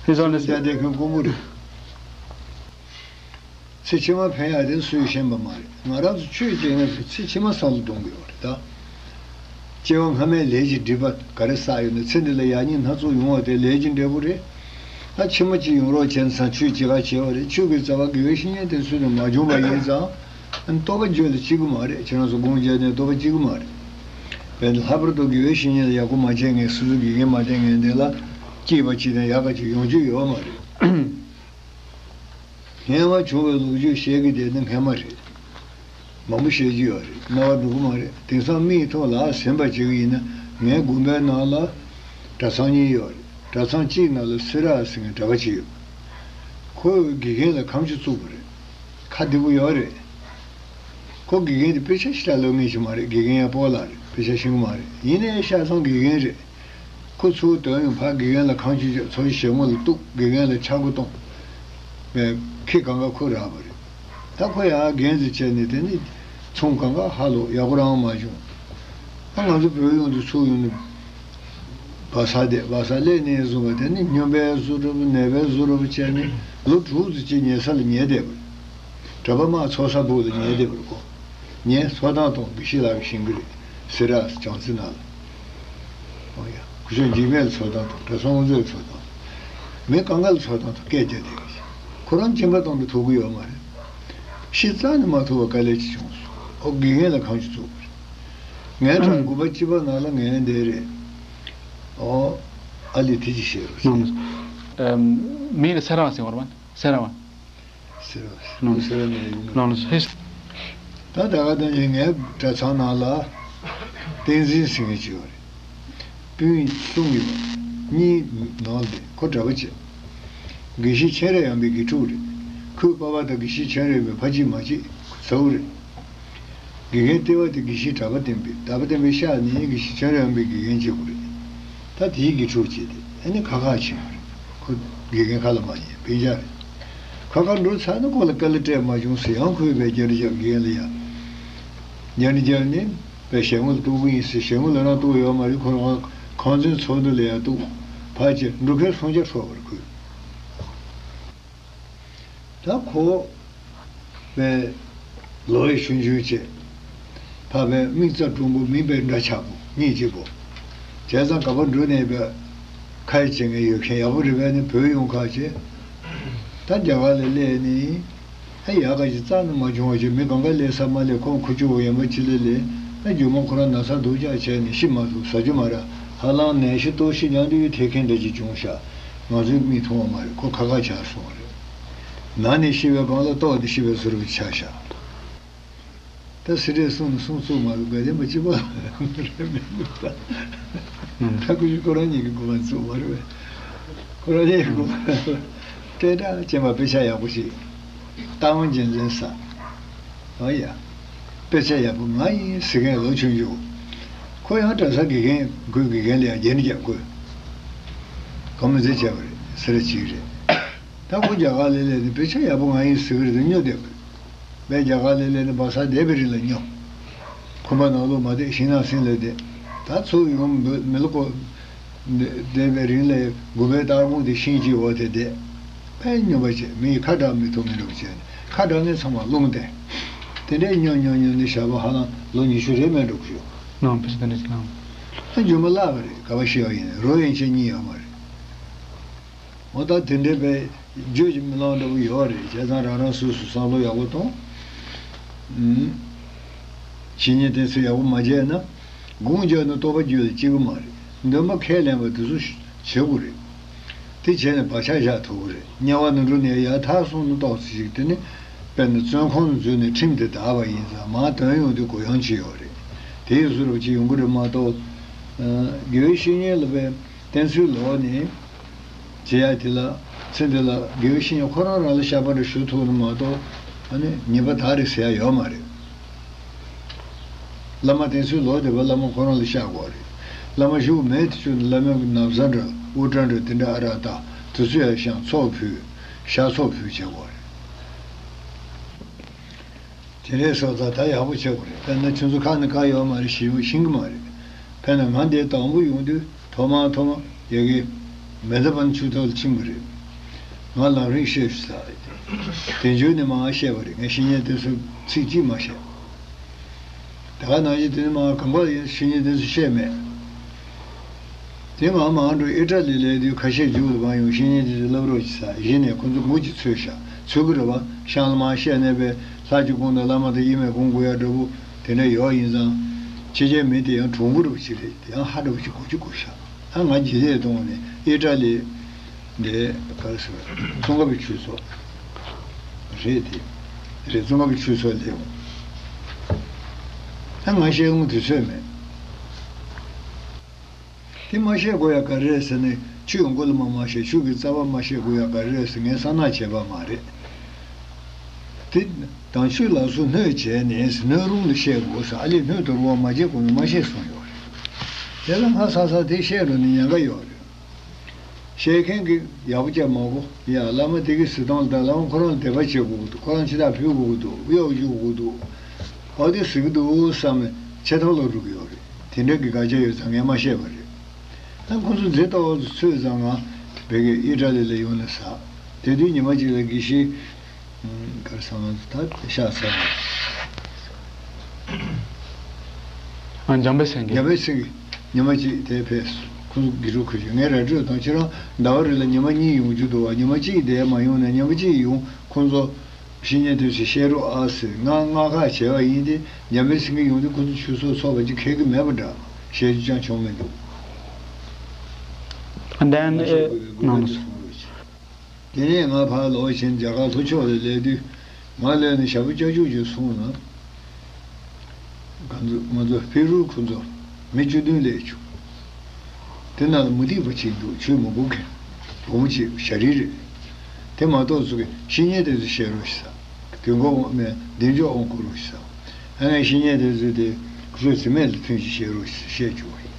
ཧི་ཟོ་ནི་ཅ་དེ་ཁོན་ཀོང་པོ་རེད། ཚེ་ཕྱི་མ་ཕན་ཡག་དེ་སུས་ཤེས་པ་མ་རེད། ང་རང་ཚོ་ཆོས་བྱེད་མཁན་ཚོ་ཚེ་ཕྱི་མ་བསམ་བློ་གཏོང་གི་ཡོད་རེད་ད། སྐྱེ་བ་སྔ་མའི་ལས་ཀྱི་སྒྲིབ་པ་ག་རེ་བསགས་ཡོད་ན་ཚེ་འདི་ལ་ཡག་ཉེས་སྣ་ཚོགས་ཡོང་བ་དེ་ལས་ཀྱི་འབྲས་བུ་རེད། ད་ཕྱི་མ་གཅིག་ཡོང་རོགས་བྱས་ཙང་ཆོས་བྱེད་ག་བྱེད་པ་རེད། ཆོས་ཀྱི་རྩ་བ་དགེ་བའི་བཤེས་གཉེན་དེ་ཚོ་ནས་མ་བྱུང་བ་ཡིན་ཙང་། ཨ་ནི་རྟོགས་པ་བརྗོད་ལ་སྐྱེ་གི་མ་རེད། ཁྱེད་རང་ཚོ་དགོངས་འཇགས་ནས་རྟོགས་པ་སྐྱེ་གི་མ་རེད། བས་ལྷག་པར་དུ་དགེ་བའི་བཤེས་གཉེན་ལ་ཡག་པོ་མ་བྱས་མཁན་སོ་སོ་དགེ་རྒན་མ་བྱས་མཁན་དེ་ལ་སྐྱེས་པ་གཅིག་དང་ཡག་ག་གཅིག་ཡོང་རྒྱུ་ཡོད་མ་རེད། སྔན་མ་བྱུང་བའི་ལོ་རྒྱུས་བཤད་ཀྱི་བསྡད་ན་སྔན་མ་རེད། མང་པོ་བཤད་རྒྱུ་ཡོད་རེད། རྣ་བ་འགྲོ་གི་མ་རེད། དེང་སང་མིག་ཐོག་ལ་ཟིན་པ་བྱེད་ཀྱི་ཡིན་ན། ངའི་དགོན་པའི་ནང་ལ་གྲྭ་ཚང་གཉིས་ཡོད་རེད། གྲྭ་ཚང་གཅིག་ནང་ལ་སེ་ར་ཟེར་མཁན་གྲྭ་པ་གཅིག་ཡོད། ཁོས་དགེ་རྒན་ལ་ཁ་མཆུ་བཙུགས་པ་རེད། ཁ་བདེ་པོ་ཡོད་རེད། ཁོ་དགེ་རྒན་དེ་དཔེ་ཆ་ཞིག་ལ་ལོ་ངེས་ཀྱི་མ་རེད། དགེ་རྒན་ཡང་སྤོ་ལགས་རེད། དཔེ་ཆ་ཤེས་ཀྱི་མ་རེད། ཡིན་ནའི་ཤ་ཚང་དགེ་རྒན་རེད། ཁོ་ཚུར་དོན་ཡོང་ཕར་དགེ་རྒན་ལ་ཁ་མཆུ་བྱས། ཚོ་ཞལ་ངོ་ལ་གཏུག་དགེ་རྒན་ལ་ཆག་སྒོ་གཏོང་། ཁེ་གང་ག་ཁོ་རག་པ་རེད། ད་ཁོ་ཡང་རྒན་ཟེར་བྱས་ནས་དེ་ནི་ཚོང་གང་ག་ཧ་ལོ་ཡག་པོ་རང་མ་བྱུང་། ད་ང་ཚོ་བོད་ཡོངས་དུ་ཚུར་ཡོང་ནས་བ་ས་དེ་བ་ས་ལས་ནས་བཟུང་བ་དེ་ནི་སྨྱོན་པའི་བཟོ་འདྲ་པོ་ནད་པའི་བཟོ་འདྲ་པོ་བྱས་ནས་ལོ་དྲུག་ཙམ་ཅིག་ཉལ་ས་ལ་ཉལ་བསྡད་པ་རེད། གྲྭ་པ་དམག་ཚོགས་ས་སྦུག་ལ་ཉལ་བསྡད་པ་རེད་ཁོ། ངས་ཚོགས་གཏམ་གཏོང་། དགེ་བཤེས་ལགས་ཀྱིས་ཤེས་ཀྱི་རེད། སེ་ར་བྱང་རྩེ་ནང་ལ། ཨོ་ཡ། སྐུ་ཞབས་འཇིགས་མེད་ལ་ཚོགས་གཏམ་གཏོང་། གྲྭ་ཚང་དབུ་མཛད་ལ་ཚོགས་གཏམ་གཏོང་། མི་གང་ག་ལ་ཚོགས་གཏམ་གཏོང་། སྐད་རྒྱག་བསྡད་ཀྱི་རེད། ཁོ་རང་སྦྱིན་པ་གཏོང་དུ་ཐུབ་ཀྱི་ཡོད་མ་རེད། ཤི་རྩ་ནས་མ་ཐུབ་པ་དཀའ་ལས་ཅིག་བྱུང་སོང་། ཨོ་དགེ་རྒན་ལ་ཁ་མཆུ་བཙུགས་པ་རེད། ངའི་གྲྭ་དགོན་པ་གཅིག་པ་ནང་ལ་ངའི་འདས་རེད། ཨོ་ཨ་ལས་དེ་ཅིག་བཤད་རོགས་བྱས། ཨམ། མིང་ལ་སེ་ར་བ་ཟེར་བ་རེད་པ། སེ་ར་བ། སེ་ར་བ། ནང་སེ་ར་ནས་ཡིན་ནོ། ནང་ལ་ཧེ། ད་ད་ག་དེ་ནས་ངའི་གྲྭ་ཚང་ནང་ལ་བསྟན་འཛིན་ཟེར་མཁན་ཅིག་ཡོད་རེད། སྤུན་གསུམ་ཡོད། གཉིས་ནང་བསྡད། ཁོ་གྲྭ་པ་བྱས། དགེ་བཤེས་མཁྱེན་རབ་ཡངས་པའི་དགེ་ཕྲུག་རེད། ཁོའི་པ་ཕ་དང་དགེ་བཤེས་མཁྱེན་རབ་ཡངས་པའི་ཕ་གཅིག་མ་གཅིག་ཚ་བོ་རེད། དགེ་རྒན་ལྟེ་བ་དེ་དགེ་བཤེས་གྲགས་པ་བསྟན་པའི། གྲགས་པ་བསྟན་པའི་ཤག་ནི་དགེ་བཤེས་མཁྱེན་རབ་ཡངས་པའི་དགེ་རྒན་གཅིག་པུ་རེད། ད་དེའི་དགེ་ཕྲུག་གཅིག་དེ་ཨ་ནི་ཁ་ཁ་ཆེན་པོ་རེད། ཁོ་དགེ་རྒན་ཁ་ལ་མ་ཉན། སྤུན་ཀྱག་རེད། ཁ་ཁ་འགྲོ་ཚར་ན་ཁོ་ལ་དཀའ་ལས་སྤྲད་མ་བྱུང་ཟེར། ཡང་ཁོས་བས་བརྒྱ་རེ་རྒྱབ། དགེ་རྒན་ལ་ཡང་བརྒྱ་རེ་རྒྱབ་ནས་བས་ཞལ་ངོ་ལ་གཏུག་གི་ཡིན་ཟེར། ཞལ་ངོ་ལ་རང་གཏུག་ཡོད་མ་རེད། ཁོ་རང་ཁང་ཚན་ཚོགས་འདུ་ལ་ཡང་གཏུག་ཕར་བྱས་འགྲོ་ཁལ་སུམ་བརྒྱ་འཕྲོག་པ་རེད་ཁོས། ད་ཁོ་བས་ལོ་ཡི་ཆུང་ཆུང་བྱས། ཕ་བས་མིག་རྩ་གྲུང་པོ། མིག་བས་འདྲ་ཆགས་པོ། མིག་གཅིག་པོ། བྱས་ཙང་ག་པར་འགྲོ་ནས་བས་ཁ་ཡི་བྱེད་མཁན་ཡོད་མཁན་ཡག་པོ་རེད། བས་ནི་བོད་ཡོང་ཁ་བྱས། ད་རྒྱ་གར་ལ་སླེབས་ནས་ཨ་ཡག་ག་ཅིག་རྩ་ནས་མ་བྱུང་བ་བྱས། མི་གང་ག་སླེབས་ས་མ་སླེབས་ཁོང་ཁུ་བྱུག་པོ་ཡན་པ་ཅིག་ལ་སླེབས། ཨ་རྒྱུ་མ་ཁོ་རང་ན་ཚ་སྡུག་ཅག་བྱས་ནས་ཤི་མ་ཐུབ། ཟ་རྒྱུ་མ་རག་ཧ་ལམ་ནད་གཞི་ལྟོགས་ཤི་མཉམ་དུ་ཐེབས་མཁན་འདྲ་ཅིག་བྱུང་ཤག་ང་ཚོས་མིག་མཐོང་བ་མ་རེད། ཁོ་ཁ་ཁ་ཆགས་སོང་བ་རེད། ན་ནས་ཤི་བའི་སྒང་ལ་ལྟོགས་ཏེ་ཤི་བའི་བཟོ་འདྲ་ཆགས་ཤག་ད་སི་རེད་གསུངས་ནས་གསུང་ཚུགས་མ་རེད། དགའ་ལྡན་པ་སྐྱིད་པ་རེད་མི་འདུག་ད། ད་ཁོ་ཞིག་ཁོ་རང་ཉིད་ཀྱི་མགོ་མ་ཚུགས་མ་རེད་པས། ཁོ་རང་ཉིད་ཀྱི་མགོ་མ་སྐད་གྲགས་ཅན་པ་དཔེ་ཆ་ཡག་པོ་ཞིག་རྟ་དབང་རྒྱལ་མཚན་ས། ཨ་ཡ། དཔེ་ཆ་ཡག་པོ་ང་ཡིན་ཟེར་མཁན་ལོ་ཆུང་ཆུང་། ཁོ་ཡང་གྲྭ་ས་དགེ་རྒན། ཁོའི་དགེ་རྒན་ལ་ཡང་རྒྱན་རྒྱག་དགོས། གོང་མ་མཛད་བྱས་པ་རེད། སེ་ར་བྱེས་རེད། ད་ཁོ་རྒྱ་གར་ལ་སླེབས་ནས་དཔེ་ཆ་ཡག་པོ་ང་ཡིན་ཟེར་གི་རེད་དེ་སྨྱོ་བསྡད་པ་རེད། བས་རྒྱ་གར་ལ་སླེབས་ནས་བ་ས་བསྡད་པའི་རིང་ལ་སྨྱོ། ཁོམ་པ་ནང་ལོགས་མ་བསྡད། ཞིང་ནང་སེམས་ལ་བསྡད། ད་ཚུར་ཡོང་མི་ལོ་ཀོ་བསྡད་པའི་རིང་ལ་དགོན་པའི་ལྟ་དགོན་དེ་ཤིང་གཅིག་འོག་དེ་བསྡད། ཕན་སྨྱོན་པ་བྱས། མི་ཡི་ཁ་གྲག་མི་ཐུབ་མི་འགྲོ་བྱས་ནས་ཁ་གྲག་མཁན་ཚང་མ་རླུང་བསྟན། དེ་འདྲའི་སྨྱོ་སྨྱོ་སྨྱོ་ནས་ཞག་པོ་ཧ་ལམ་ལོ་ཉི་ཤུ་རེ་མེད་འགྲོ་གི་ཡོད། ནང་ཕི་སི་དེ་འདྲ་ཅིག་ནང་། ཨ་རྒྱུ་མ་བརླག་པ་རེད། ག་པར་ཤི་བ་ཡིན་རོ་ཡན་ཆད་གཉིས་ཡོད་མ་རེད། འོ་ད་དེ་འདྲའི་བས་བརྗོད་ཀྱི་མི་ལང་འདྲ་པོ་ཡོད་རེད། བྱས་ཙང་རང་རང་སོ་སོ་བསམ་བློ་ཡག་པོ་གཏོང་། ཨུམ། བཤེས་གཉེན་བསྟེན་ཚུལ་ཡག་པོ་མ་བྱས་ན། དགོངས་འཇགས་ནས་རྟོགས་པ་རྒྱུད་ལ་སྐྱེ་གི་མ་རེད། འདུན་པ་ཁས་ལེན་པ་དེ་ཚོ་བྱེད་དགོས་རེད། དེ་བྱས་ནས་བག་ཆགས་བཞག་ཐུབ་ཀྱི་རེད། དམྱལ་བ་ནང་འགྲོ་ནས་ཡར་ཐར་སོང་ན་ཏོག་ཙམ་ཞིག་དེ་ནི་དཔེར་ན་བཙོན་ཁང་ནང་འཛུལ་ནས་ཁྲིམས་དེ་བདག་པ་ཡིན་ཙང་མར་དོན་ཡོང་དུས་གུ་ཡངས་ཆེ་ཡོད་རེད། དེ་ཡི་བཟོ་འདྲ་ཅིག་ཡོང་གི་རེད་མ་གཏོགས། ཨ། དགེ་བའི་བཤེས་གཉེན་ལ་བས་བསྟེན་ཚུལ་ལོག་ནས་བྱེད་ཡ་དེ་ལ་ཚེ་འདི་ལ་དགེ་བའི་བཤེས་གཉེན་ཁོ་རང་རང་ལ་བཤགས་པ་འདྲ་ཞུ་ཐུབ་ན་མ་གཏོགས་ཨ་ནི་ཉེས་པ་དག་རེད་ཟེར་ཡ་ཡོད་མ་རེད། བླ་མ་བསྟེན་ཚུལ་ལོག་བསྡད་པ་བླ་མ་ཁོ་རང་ལ་བཤགས་དགོས་རེད། བླ་མ་བཞུགས་མེད་དུ་བཅུག་ན་བླ་མའི་ན་བཟའ་འདྲ་དབུ་སྐྲ་འདྲ་དེ་འདྲ་ཨ་རག་བཏགས་དེ་ཚོ་ཡང་བཤགས་ཚོགས་ཕུལ། བཤགས་ཚོགས་ཕུལ་བྱེད་དགོས་རེད། དེ་རེད་སོང་ཙང་ད་ཡག་པོ་བྱེད་དགོས་རེད། དཔེར་ན་ཁྱོད་ཚོ་ཁ་ནས་ཁ་ཡོད་མ་རེད། ཞིག་ཤེས་ཀྱི་མ་རེད། དཔེར་ན་ང་འདིར་དང་པོ་ཡོང་དུས་ཐོག་མར་ཐོག་མར་ཡ་གི་མེ་ད་པན་ཆུ་ཐོག་ལ་ཕྱིན་པ་རེད། ང་ལམ་རིམ་བཤད་ཤིག་ཟེར། དེ་མཇུག་ནས་མར་བཤད་པ་རེད། ངས་བཤེས་གཉེན་དེ་ཚོ་ཚིག་གཅིག་མ་བཤད། ད་ག་ནང་བཞིན་དེ་ནས་མར་གང་པར་ཡིན་བཤེས་གཉེན་དེ་ཚོ་བཤད་མེད། དེ་ང་མར་འགྲོ་ཨི་ཊ་ལི་སླེབས་དུས་ཁ་ཤས་མཇུག་ལ་མར་ཡོང་བཤེས་གཉེན་དེ་ཚོ་བསླབ་རོགས་གྱིས་ཟེར། གཞི་ནས་ཁོ་ཚོ་མགོ་ཅིག་ཚོས་ཤག་ཚོད་ཀྱི་རེད་པ། ཤང་ལ་མར་བཤད་ནས་པས་ལྷ་ཅིག་སྐུང་དང་བླ་མ་དང་དབྱེར་མེད་སྐུང་དགོས་ཡ་འདྲ་པོ་དེ་འདྲ་ཡོད་ཡིན་ཙང་། ཕྱི་རྒྱལ་མི་དེ་ཡང་གྲུང་པོ་འདྲ་པོ་ཅིག་རེད། དེ་ཡང་ཧ་འདྲ་པོ་ཅིག་གོ་རྒྱུ་དགོས་ཤག་ཨ་ང་རྗེས་དེད་གཏོང་ནས་ཨི་ཊ་ལི་འདི་ག་རེ་ཟེར་བ་ཙོང་ཁ་པའི་ཆོས་ཚོགས་རེད། དེ་རེད། ཙོང་ཁ་པའི་ཆོས་ཚོགས་སླེབས་འོང་། ཨ་ང་བཤད་ལུང་དུས་ཚོད་མེད། དེ་མ་བཤད་དགོས་ཡ་ག་རེ་རེད་ཟེར་ནས་ཆུའི་མགོ་ལ་མ་མ་བཤད། ཆུ་གི་རྩ་བ་མ་བཤད་དགོས་ཡ་ག་རེ་རེད་ཟེར། ངས་བསམ་ན་བྱས་པ་མ་རེད། དེ་དང་ཆུ་ལ་སོགས་སྣོད་བྱས་ནས་སྣོད་རུང་དུ་བཤད་དགོས་ཟེར། ཨ་ལས་སྣོད་དོར་བ་མ་བྱེད་གོང་ནས་མ་བཤད་གསུངས་ཡོད་རེད། དེ་ལ་ང་ས་ས་དེ་བཤད་རོགས་ནི་ཉེན་ཁ་ཡོད་རེད། བཤད་མཁན་གྱིས་ཡག་པོ་བྱས་མ་གོ། ཡ་བླ་མ་དེ་གི་གཟིགས་སྟངས་ལ་ད་བླ་མ་ཁོ་རང་དད་པ་བྱེད་དགོས་ཀྱི་འདུག་ཁོ་རང་ཕྱི་ཐག་ཕུལ་དགོས་ཀྱི་འདུག་གཡོག་རྒྱུག་དགོས་ཀྱི་འདུག་འོ་དེ་གཟིགས་ཀྱི་འདུག་བསམ་ནས་ཆེ་ཐོག་ལ་འགྲོ་གི་ཡོད་རེད། དེ་འདྲ་གི་དགག་བྱ་ཡོད་ཙང་ངས་མ་བཤད་པ་རེད། ད་ཁོ་ཚོ་མཛེས་ཏོག་ཏོ་ཚོས་ཙང་ང་བོད་ཀྱི་ཨི་ཊ་ལི་ལ་ཡོང་ནས་ཟ། དེ་དུས་ཉི་མ་གཅིག་ལ་དགེ་བཤེས། གར་སང་ད་ཤག་ཚར། ཨ་འཇམ་དཔལ་སེང་གེ། འཇམ་དཔལ་སེང་གེ་ཉི་མ་གཅིག་དེ་ཕེབས། ཁོ་ཚོ་དགེ་ཕྲུག་ཁ་ཤས། ངས་ར་སྤྲོད་དང་ཁྱེད་རང་ཟླ་བ་རེ་ལ་ཉི་མ་གཉིས་ཡོང་རྒྱུ་འདུག་བ། ཉི་མ་གཅིག་དེ་མ་ཡོང་ན་ཉི་མ་གཅིག་ཡོང་། ཁོ་ཚོ་བཤེས་གཉེན་དེ་ཚོས་བཤད་རོགས་ཨ་ཟེར། ང་མངགས་ཁག་བྱས་པ་ཡིན་ཏེ། འཇམ་དཔལ་སེང་གེ་ཡོང་དུས་ཁོ་ཚོ་ཆུ་ཚོད་ཚོགས་པ་ཅིག་ཁེལ་གི་མེད་པ་འདྲ། བཤད་རྒྱུ་ཅང་བྱུང་མི་འདུག And then, ང་ཤོག་གུ་གུ་གུ་ནང་དུ་སོང་རོགས་བྱེད། དེ་ནས་ང་ཕར་ལོག་ཕྱིན། རྒྱ་གར་ལྷོ་ཕྱོགས་ལ་སླེབས་དུས། ང་སླེབས་ནས་ཞབས་བྲོ་ཅག་ཅུང་ཅུང་གསུངས་ན། ང་ཚོ་ང་ཚོ་ཕེ་རུ་ཁོ་ཚོ་མི་བཅུ་བདུན་སླེབས་བྱུང་། དེ་ནང་ལ་མུ་སྟེགས་པ་གཅིག་འདུག་ཆོས་མི་གོ་མཁན། བུ་མོ་གཅིག་ཞྭ་རིལ་རེད། དེ་མ་གཏོགས་ཚོ་གིས་བཤེས་གཉེན་དེ་ཚོ་བཤད་རོགས་ཞེས་ཟེར། དོན་གོ་མེད་བདེ་མཆོག་དབང་བསྐུར་རོགས་ཞེས་ཟེར། ཨ་ངས་བཤེས་གཉེན་དེ་ཚོ་དེ་ཁོ་ཚོའི་རྩིས་མེད་ལ་ཐོན་ཞིག་བཤད་རོགས་ཞེས་བཤད་བཅུག་པ་ཡིན།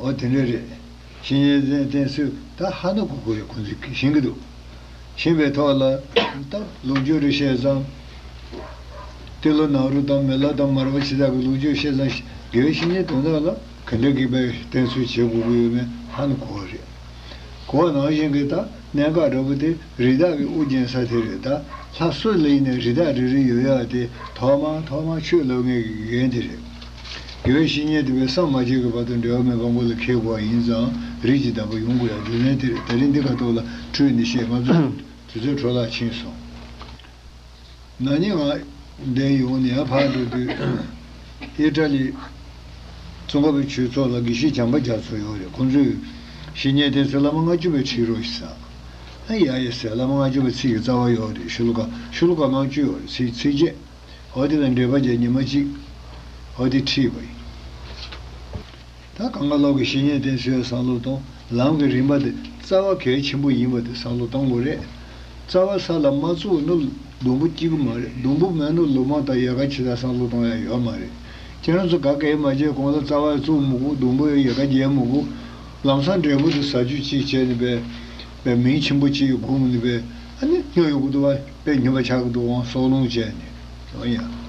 འོ་དེ་འདྲ་རེད། བཤེས་གཉེན་བསྟེན་བསྟེན་ཚུལ་ད་ཧ་ན་གོ་གོ་རེད། ཁོང་ཚོས་ཤེས་ཀྱི་འདུག་ཤེས་པའི་ཐོག་ལ་ད་ལོ་རྒྱུས་རེ་བཤད་ཙང་། ཏི་ལོ་ནཱ་རོ་དང་མི་ལ་དང་མར་པ་ཆེ་ཚང་གི་ལོ་རྒྱུས་བཤད་ཙང་། དགེ་བའི་བཤེས་གཉེན་དོན་དག་ལ་ག་འདྲ་གི་པའི་བསྟེན་ཚུལ་བྱེད་དགོས་ཀྱི་ཡོད་མེད་ཧ་ན་གོ་བ་རེད། གོ་བ་ནང་བཞིན་གྱི་ད་གནད་འགག་འདྲ་པོ་དེ་རི་དྭགས་ཀྱི་དབུ་རྒྱན་ས་དེ་རེད། ད་ལྷ་སུ་ལ་ཡིན་ནའི་རི་དྭགས་རེ་རེ་ཡོད་ཡ་དེ་ཐོག་མར་ཐོག་མར་ཆོས་སློབ་མཁན་གྱི་འགན་དེ་རེད། དགེ་བའི་བཤེས་གཉེན་དེ་བས་སངས་མ་རྒྱས་ཀྱི་བར་དུ་འབྲལ་བ་མེད་པ་མགོ་ལ་འཁྱེར་དགོས་པ་ཡིན་ཙང་། རིགས་ཀྱི་བདག་པོ་ཡོང་དགོས་ཡ་རྒྱུ་མཚན་དེ་རེད། དེ་རིང་འདི་ཁ་ཐོག་ལ་འཕྲོས་ནས་བཤད། ང་ཚོ་དུས་ཚོད་འཕྲོ་བརླག་ཕྱིན་སོང་། ན་ནིང་ང་འདིར་ཡོང་ནས་ཡར་ཕར་འགྲོ་དུས། ཨི་ཊ་ལི་ཙོང་ཁ་པའི་ཆོས་ཚོགས་ལ་དགེ་བཤེས་བྱམས་པ་རྒྱ་མཚོ་ཡོད་རེད། ཁོང་ཚོས་བཤེས་གཉེན་དེ་ཚོ་བླ་མ་ལྔ་བཅུ་པའི་ཁྲིད་རོགས་ཞེས་ཟེར། ཨ་ཡ་ཡ་ཟེར། བླ་མ་ལྔ་བཅུ་པའི་ཚིག་གི་རྩ་བ་ཡོད་རེད། ཤོ་ལོ་ཀ་ཤོ་ལོ་ཀ་ལྔ་བཅུ་ཡོད་རེད། ཚིག་ཚིགས་བཅད། འོ་དེ་དང་འབྲེལ་བ་བྱས་ཉི་མ་གཅིག་འོ་དེ་ཁྲིད་པ་ཡིན། ད་གང་ག་ལོག་གི་བཤེས་གཉེན་དེ་ཚོས་བསམ་བློ་གཏོང་། ལམ་གྱི་རིམ་པ་དེ་རྩ་བ་གལ་ཆེན་པོ་ཡིན་པ་དེ་བསམ་བློ་གཏོང་དགོས་རེད། རྩ་བ་ས་ལ་མ་བཙུགས་ན་སྡོང་པོ་སྐྱེ་གི་མ་རེད། སྡོང་པོ་མེད་ན་ལོ་མ་དང་ཡལ་ག་ཇི་ལྟར་བསམ་བློ་གཏོང་ཡ་ཡོད་མ་རེད། ཁྱེད་རང་ཚོ་ག་གེ་མ་བྱས་གོང་ལ་རྩ་བ་བཙུགས་མི་དགོས། སྡོང་པོ་ཡལ་ག་རྒྱས་མི་དགོས། ལམ་སང་འབྲས་བུ་དེ་ཟ་རྒྱུ་ཅིག་བྱས་ནས་པས་པས་མིང་ཆེན་པོ་ཅིག་སྒོམ་ནས་པས་ཨ་ནི་སྨྱོ་ཡོང་གི་འདུག་བ། དཔེ་སྨྱོན་པ་ཆགས་ཀྱི་འདུག་འོང་སོག་ལུང་བྱས་ནས། འོ་ཡ།